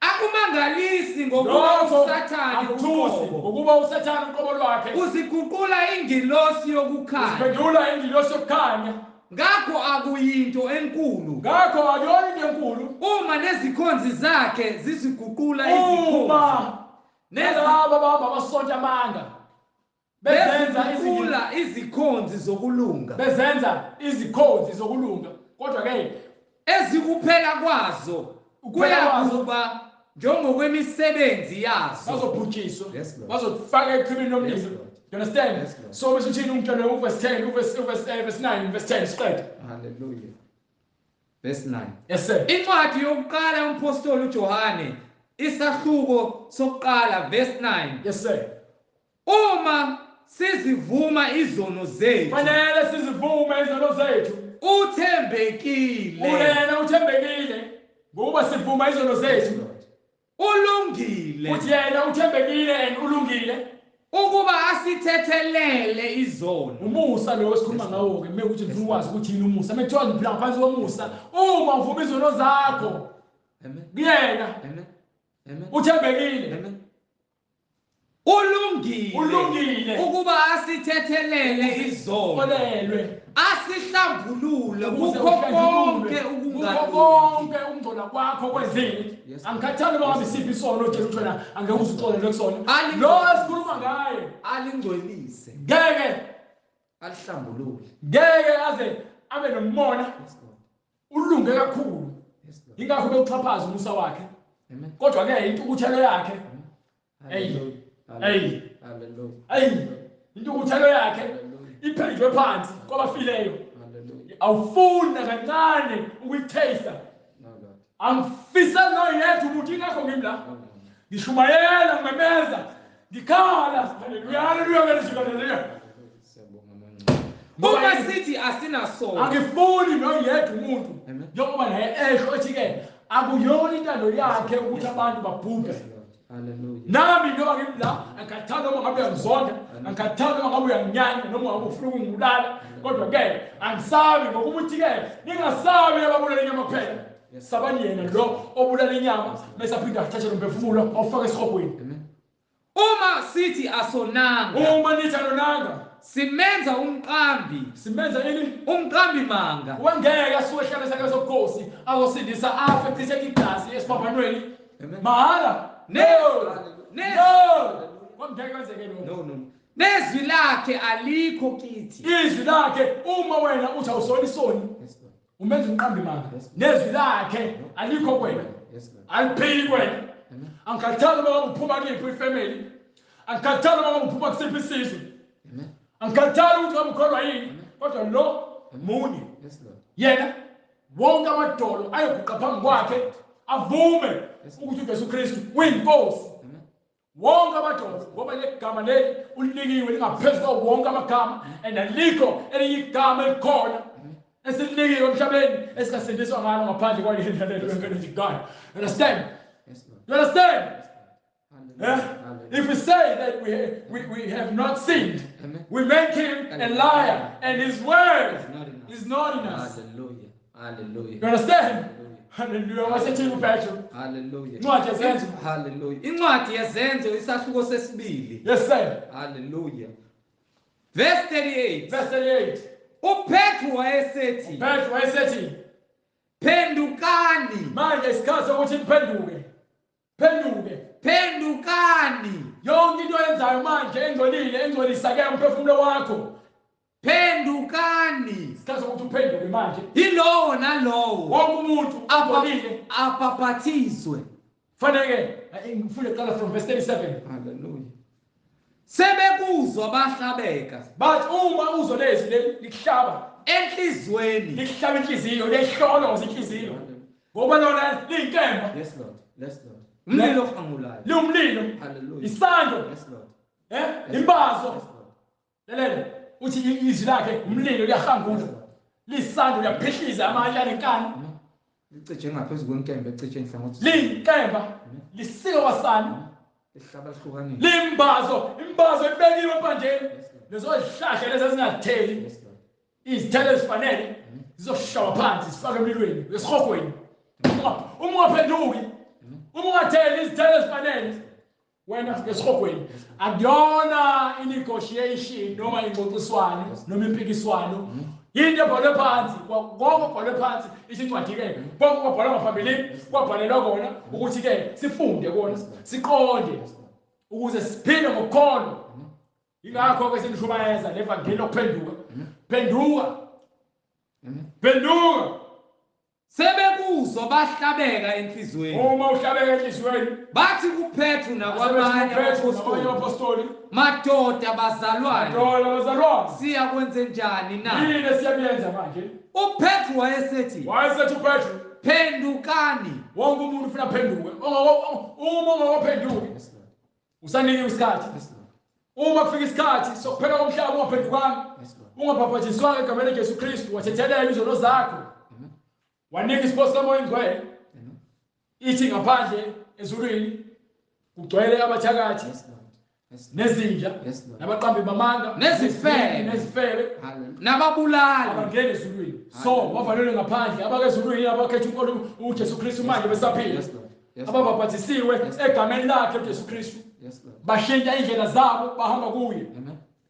Akumangalisi ngokuba uSathane uqobo. Ngokuba uSathane uqobo lwakhe uziguqula ingilosi yokukhanya. Uziphendula ingilosi yokukhanya. Ngakho akuyinto enkulu. Ngakho akuyona into enkulu. Uma nezikhonzi zakhe ziziguqula izikhonzi. Uma nalabo abahamba basonta amanga. Beziguqula izikhonzi zokulunga. Bezenza izikhonzi zokulunga. Kodwa ke ezikuphela kwazo kuyakuba njengokwemisebenzi yazo. Bazobhujiswa. Bazofaka echibini lomlilo. You understand? Yes, so bese uthini umtshele uverse 10, uverse 9, verse 10 siqede. Hallelujah. Verse 9. Yes sir. Incwadi yokuqala umpostoli uJohane isahluko sokuqala verse 9. Yes sir. Uma sizivuma izono zethu. Fanele sizivume izono zethu. Uthembekile. Uyena uthembekile. Ngoba sivuma izono zethu. Ulungile. Uthi yena uthembekile and ulungile. Ukuba asithethelele izono. Umusa lo esikhuluma ngawo ke, mekuthi ngifuna ukwazi ukuthi yini umusa. Mekuthiwa ngiphila ngaphansi komusa, uma uvuma izono zakho. Amen. Kuyena. Amen. Amen. Uthembekile. Amen. Ulungile. Ulungile. Ukuba asithethelele izono. Olelwe. Asihlambulule kukho konke ukungalungi. Konke ukungcola kwakho kwenzile. Angikhathali noma isiphi isono Jesu uthi wena angeke uzuxolelwe kusona. Lo esikhuluma ngaye alingcwelise. Ngeke alihlambulule. Ngeke aze abe nomona. Ulunge kakhulu. Ingakho bewuxhaphaza umusa wakhe. Kodwa ke intukuthelo yakhe. Hey. Hey. Hallelujah. Hey. Intukuthelo yakhe iphenjwe phansi kwabafileyo. Hallelujah. Awufuni kancane ukuyitaste. Angifisa noyedwa umuntu, ingakho ngimi la. Ngishumayela, ngimemeza, ngikhala. Haleluya, haleluya, haleluya. Uma sithi asinasono, angifuni noyedwa umuntu. Njengoba naye esho ethi-ke akuyona intando yakhe ukuthi abantu babhubhe. Nami njengoba ngimi la, angikhathali noma ngabe uyangizonda, angikhathali noma ngabe uyanginyanya, noma ngabe ufuna ukungibulala, kodwa-ke angisabi, ngokuthi-ke ningasabi ababulala inyama kuphela. Sabani yena lo obulala inyama bese aphinde athathe lo mphefumulo awufake esihogweni. Uma sithi asonanga, uma nithi anonanga, simenza umqambi. Simenza ini? Umqambi manga. Wangeke asuke ehlale sakhe sobukhosi azosindisa afe cishe igazi esiphambanweni. Mahala. No. No. Kwangeke kwenzeke lokho. No, no. Nezwi lakhe alikho kithi. Izwi lakhe, uma wena uthi awusona isoni, umenza umqambi manga. Nezwi lakhe alikho kuwena. Aliphili kuwena. Angikhathali noma uphuma kuyiphi ifamily. Angikhathali noma uphuma kusiphi isizwe. Angikhathali ukuthi ngabe ukholwa yini, kodwa lo munye. Yena wonke amadolo ayoguqa phambi kwakhe avume ukuthi uJesu Kristu uyinkosi. Wonke amadolo, ngoba le gama leli ulinikiwe lingaphezu kwawo wonke amagama, and alikho elinye igama elikhona esilinikiwe emhlabeni esingasindiswa ngalo ngaphandle kwaleli gama. You understand? You understand? Yeah? If we say that we have not sinned, we make him a liar, and his word is not in us. Hallelujah. Hallelujah. You understand? Hallelujah. Wasethini uPetro? Hallelujah. Incwadi yeZenzo. Hallelujah. Incwadi yeZenzo isahluko sesibili. Yes sir. Hallelujah. Verse 38. Verse 38. uPetro wayesethi. Petro wayesethi, phendukani. Manje isikhathi sokuthi niphenduke. Phenduke. Phendukani. Yonke into oyenzayo manje engcolile, engcolisa ke umphefumulo wakho. Phendukani. Isikhathi sokuthi uphenduke manje. Yilowo nalowo. Wonke umuntu ongcolile abhaphathizwe. Fanele ngifune kuqala from verse 37. Hallelujah. Sebekuzwa bahlabeka. But uma uzwa lezi likuhlaba enhlizweni, likuhlaba inhliziyo, lehlolo inhliziyo. Ngoba lona liyinkemba. Yes Lord. Yes Lord. Umlilo ohangulayo. Liwumlilo. Hallelujah. Isando. Yes Lord. Imbazo. Lalela, uthi izwi lakhe umlilo liyahangula. Lisando liyaphihliza amatshe anenkani. Licije ngaphezulu kwenkemba ecije inhlangothi. Liyinkemba, lisika kwasani. Lihlaba lihlukanile. Limbazo, imbazo ibekiwe empandeni. Lezo zihlahla lezi ezingatheli. Izithelo ezifanele zizoshawa phansi zifake emlilweni, esihogweni. Uma ungaphenduki, uma ungatheli izithelo ezifanele, wena esihogweni. Akuyona i-negotiation noma ingxoxiswano noma impikiswano. Into ebhalwe phansi, konke okubhalwe phansi ithi incwadi-ke, konke okwabhalwa ngaphambilini kwabhalelwa kona ukuthi-ke sifunde kona, siqonde ukuze siphile ngokukholwa. Ingakho-ke sinishumayeza le vangeli lokuphenduka. Phenduka. Phenduka. Sebekuzwa bahlabeka enhliziyweni. Uma uhlabeka enhliziyweni, bathi kuPetru nakwabanye abapostoli, madoda bazalwane, madoda bazalwane, siyakwenze njani na? Yini esiyakuyenza manje? uPetru wayesethi uPetru, phendukani. Wonke umuntu ufuna aphenduke. Uma ungakaphenduki, usanikiwe isikhathi. Uma kufika isikhathi sokuphela komhlaba ungaphendukanga, ungabhabhathiswanga egameni likaJesu Kristu, wathethelela izono zakho, wanika isipho sikaMoya oNgcwele, ithi ngaphandle ezulwini kugcwele abathakathi nezinja nabaqambi bamanga nezifebe nababulali abangena ezulwini. So bavalelwe ngaphandle abakezulwini abakhetha inkolo uJesu Kristu manje besaphila, ababhabhathisiwe egameni lakhe uJesu Kristu, bashintsha indlela zabo bahamba kuye.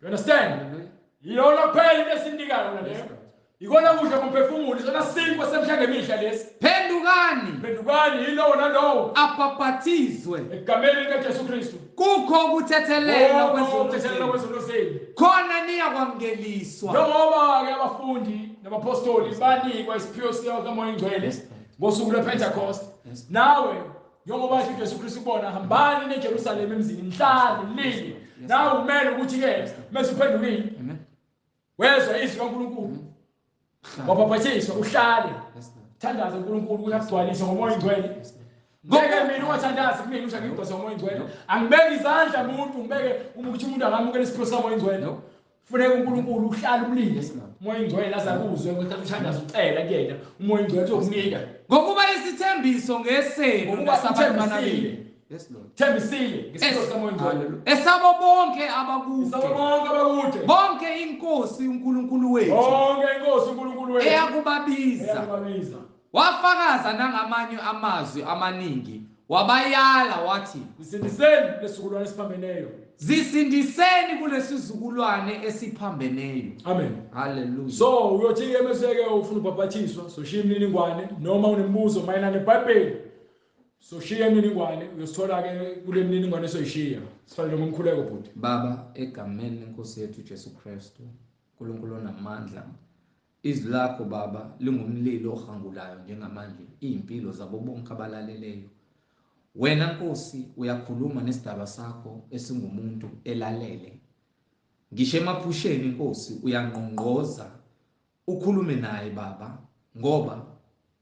You understand? Yiyona kuphela into esinikayo leyo. Ikona kudla komphefumulo, isona sinkwa semihla ngemihla lesi. Phendukani. Phendukani yilowo nalowo abhaphathizwe egameni likaJesu Kristu. Kukho ukuthethelelwa kwezono zenu. Khona niyakwamukeliswa. Njengoba-ke abafundi nabapostoli banikwa isiphiwo sikaMoya oNgcwele ngosuku lwePentecost, nawe njengoba uJesu Kristu kubona, hambani neJerusalema emzini, nihlale nilinde. Nawe umele ukuthi-ke mase uphendukile, wezwa izwi kaNkulunkulu, Wabhabhathiswa uhlale. Thandaza uNkulunkulu ukuthi akugcwalise ngoMoya oNgcwele. Ngeke mina ungathandazi kumina usho ngigcwalise ngoMoya oNgcwele. Angibeki izandla umuntu ngibeke ukuthi umuntu angamukela isipho sikaMoya oNgcwele. Funeka uNkulunkulu uhlale umlinde. Umoya oNgcwele azakuzwe ngesikhathi uthandaza ucela kuyena. Umoya oNgcwele uzokunika. Ngokuba isithembiso ngesenu Ngokuba nasabantwana uthembisile. benu. Yes Lord. Thembisile ngesipho sikaMoya oNgcwele. Esabo bonke abakude. Isabo bonke abakude. Bonke inkosi uNkulunkulu wethu Bonke inkosi uNkulunkulu wethu. eyakubabiza. Eyakubabiza. Wafakaza nangamanye amazwi amaningi, wabayala wathi, Zisindiseni lesizukulwane esiphambeneyo. zisindiseni kulesizukulwane esiphambeneyo. Amen. Hallelujah. So uyothi ke mase ke ufuna ubhabhathiswa, soshiya imininingwane noma unemibuzo mayelana neBhayibheli. Soshiya imininingwane, uyosithola ke kule mininingwane esoyishiya. Sifanele ngomkhuleko bhuti. Baba, egameni lenkosi yethu Jesu Kristu, uNkulunkulu onamandla, izwi lakho Baba lingumlilo ohangulayo njengamanje izimpilo zabo bonke abalaleleyo. Wena Nkosi uyakhuluma nesidalwa sakho esingumuntu elalele. Ngisho emaphusheni Nkosi uyangqongqoza ukhulume naye Baba, ngoba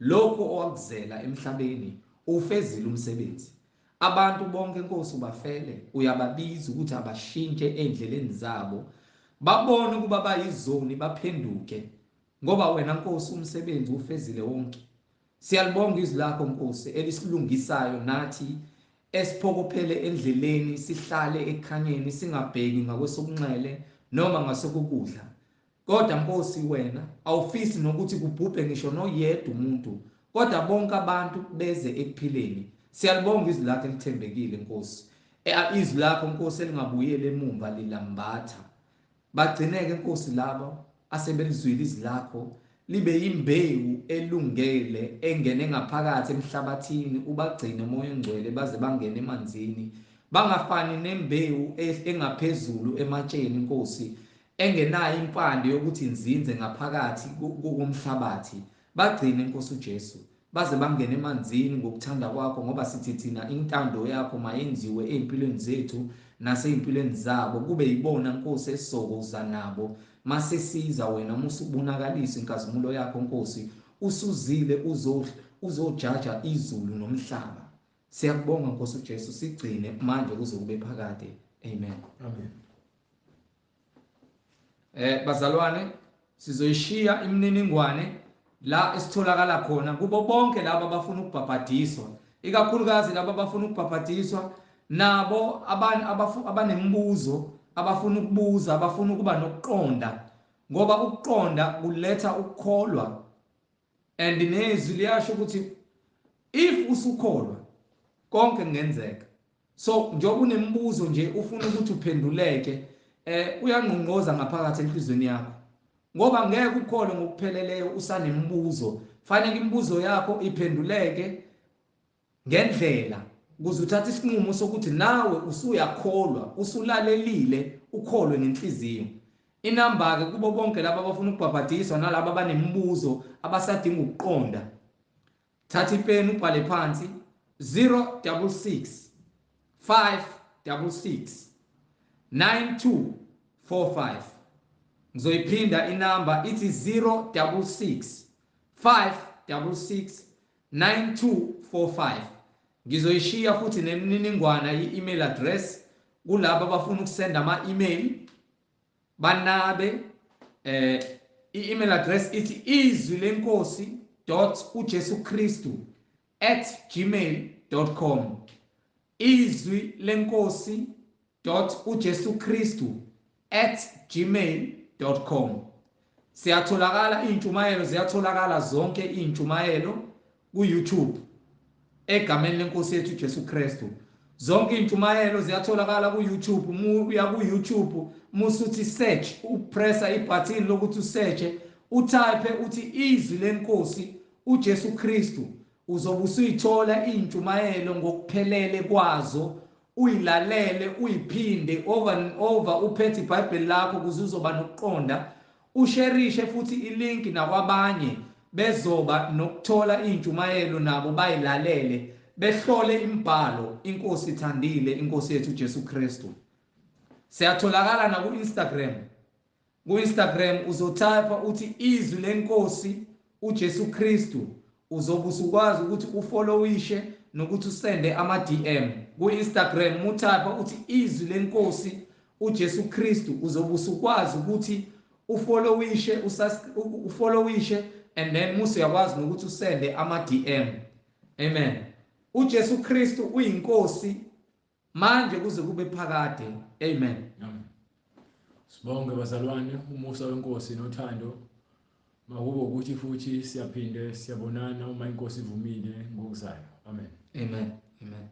lokho owakuzela emhlabeni ufezile umsebenzi. Abantu bonke Nkosi ubafele, uyababiza ukuthi abashintshe endleleni zabo, babone ukuba bayizoni baphenduke, ngoba wena Nkosi umsebenzi ufezile wonke. Siyalibonga izwi lakho Nkosi elisilungisayo nathi esiphokophele endleleni, sihlale ekukhanyeni, singabheki ngakwesokunxele noma ngasokukudla. Kodwa Nkosi wena awufisi nokuthi kubhubhe ngisho noyedwa umuntu, kodwa bonke abantu beze ekuphileni. Siyalibonga izwi lakho elithembekile Nkosi. Izwi lakho Nkosi elingabuyeli emumva lilambatha. Bagcineke Nkosi labo asebelizwile izwi lakho, libe imbewu elungele engene ngaphakathi emhlabathini, ubagcine uMoya oNgcwele baze bangene emanzini, bangafani nembewu engaphezulu ematsheni Nkosi, engenayo impande yokuthi inzinze ngaphakathi komhlabathi. Bagcine Nkosi uJesu baze bangene emanzini ngokuthanda kwakho, ngoba sithi thina intando yakho mayenziwe ey'mpilweni zethu nasey'mpilweni zabo, kube yibona Nkosi esizokuza nabo masesiza wena, musubonakalisa inkazimulo yakho Nkosi, usuzile uzojaja izulu nomhlaba. Siyakubonga Nkosi uJesu, sigcine manje kuze kube phakade. Amen. Amen. Bazalwane, sizoyishiya imininingwane la esitholakala khona kubo bonke laba abafuna ukubhabhadiswa, ikakhulukazi laba abafuna ukubhabhadiswa nabo abanemibuzo, abafuna ukubuza, abafuna ukuba nokuqonda, ngoba ukuqonda kuletha ukukholwa. And nezwi liyasho ukuthi if usukholwa konke kungenzeka. So njengoba unemibuzo nje ufuna ukuthi uphenduleke, uyangqongqoza ngaphakathi enhlizweni yakho, ngoba ngeke ukholwe ngokupheleleyo usanemibuzo. Fanele imibuzo yakho iphenduleke ngendlela ukuze uthathe isinqumo sokuthi nawe usuyakholwa, usulalelile, ukholwe ngenhliziyo. Inamba ke kubo bonke laba abafuna ukubhabhadiswa nalabo abanemibuzo abasadinga ukuqonda, thatha ipeni ubhale phansi 066 566 9245. Ngizoyiphinda inamba ithi 066 566 9245. Ngizoyishiya futhi nemininingwana i-email address kulabo abafuna ukusenda ama-email banabe. I-email address ithi izwi lenkosi .uJesuKristu@gmail.com. Izwi lenkosi .uJesuKristu@gmail.com. Siyatholakala iy'ntshumayelo, ziyatholakala zonke iy'ntshumayelo ku-YouTube egameni lenkosi yethu Jesu Kristu. Zonke iy'ntshumayelo ziyatholakala ku-YouTube. Uya ku-YouTube musuthi search, upressa ibhathini lokuthi usearche, utype uthi izwi lenkosi uJesu Kristu, uzobe usuyithola iy'ntshumayelo ngokuphelele kwazo, uyilalele uyiphinde over and over, uphethe iBhayibheli lakho ukuze uzoba nokuqonda. Usherishe futhi ilink nakwabanye bezoba nokuthola iy'ntshumayelo nabo bayilalele, behlole imibhalo. Inkosi ithandile, inkosi yethu Jesu Kristu. Siyatholakala naku-Instagram Ku-Instagram uzotype uthi izwi lenkosi uJesu Kristu, uzobe usukwazi ukuthi ufollowishe nokuthi usende ama-DM. Ku-Instagram mutype uthi izwi lenkosi uJesu Kristu, uzobe usukwazi ukuthi ufollowishe, ufollowishe and then musu uyakwazi nokuthi usende ama-DM. Amen. UJesu Kristu uyinkosi manje kuze kube phakade. Amen. Amen. Sibonge bazalwane, umusa wenkosi nothando makube ukuthi futhi siyaphinde siyabonana uma inkosi ivumile ngokuzayo. Amen. Amen. Amen.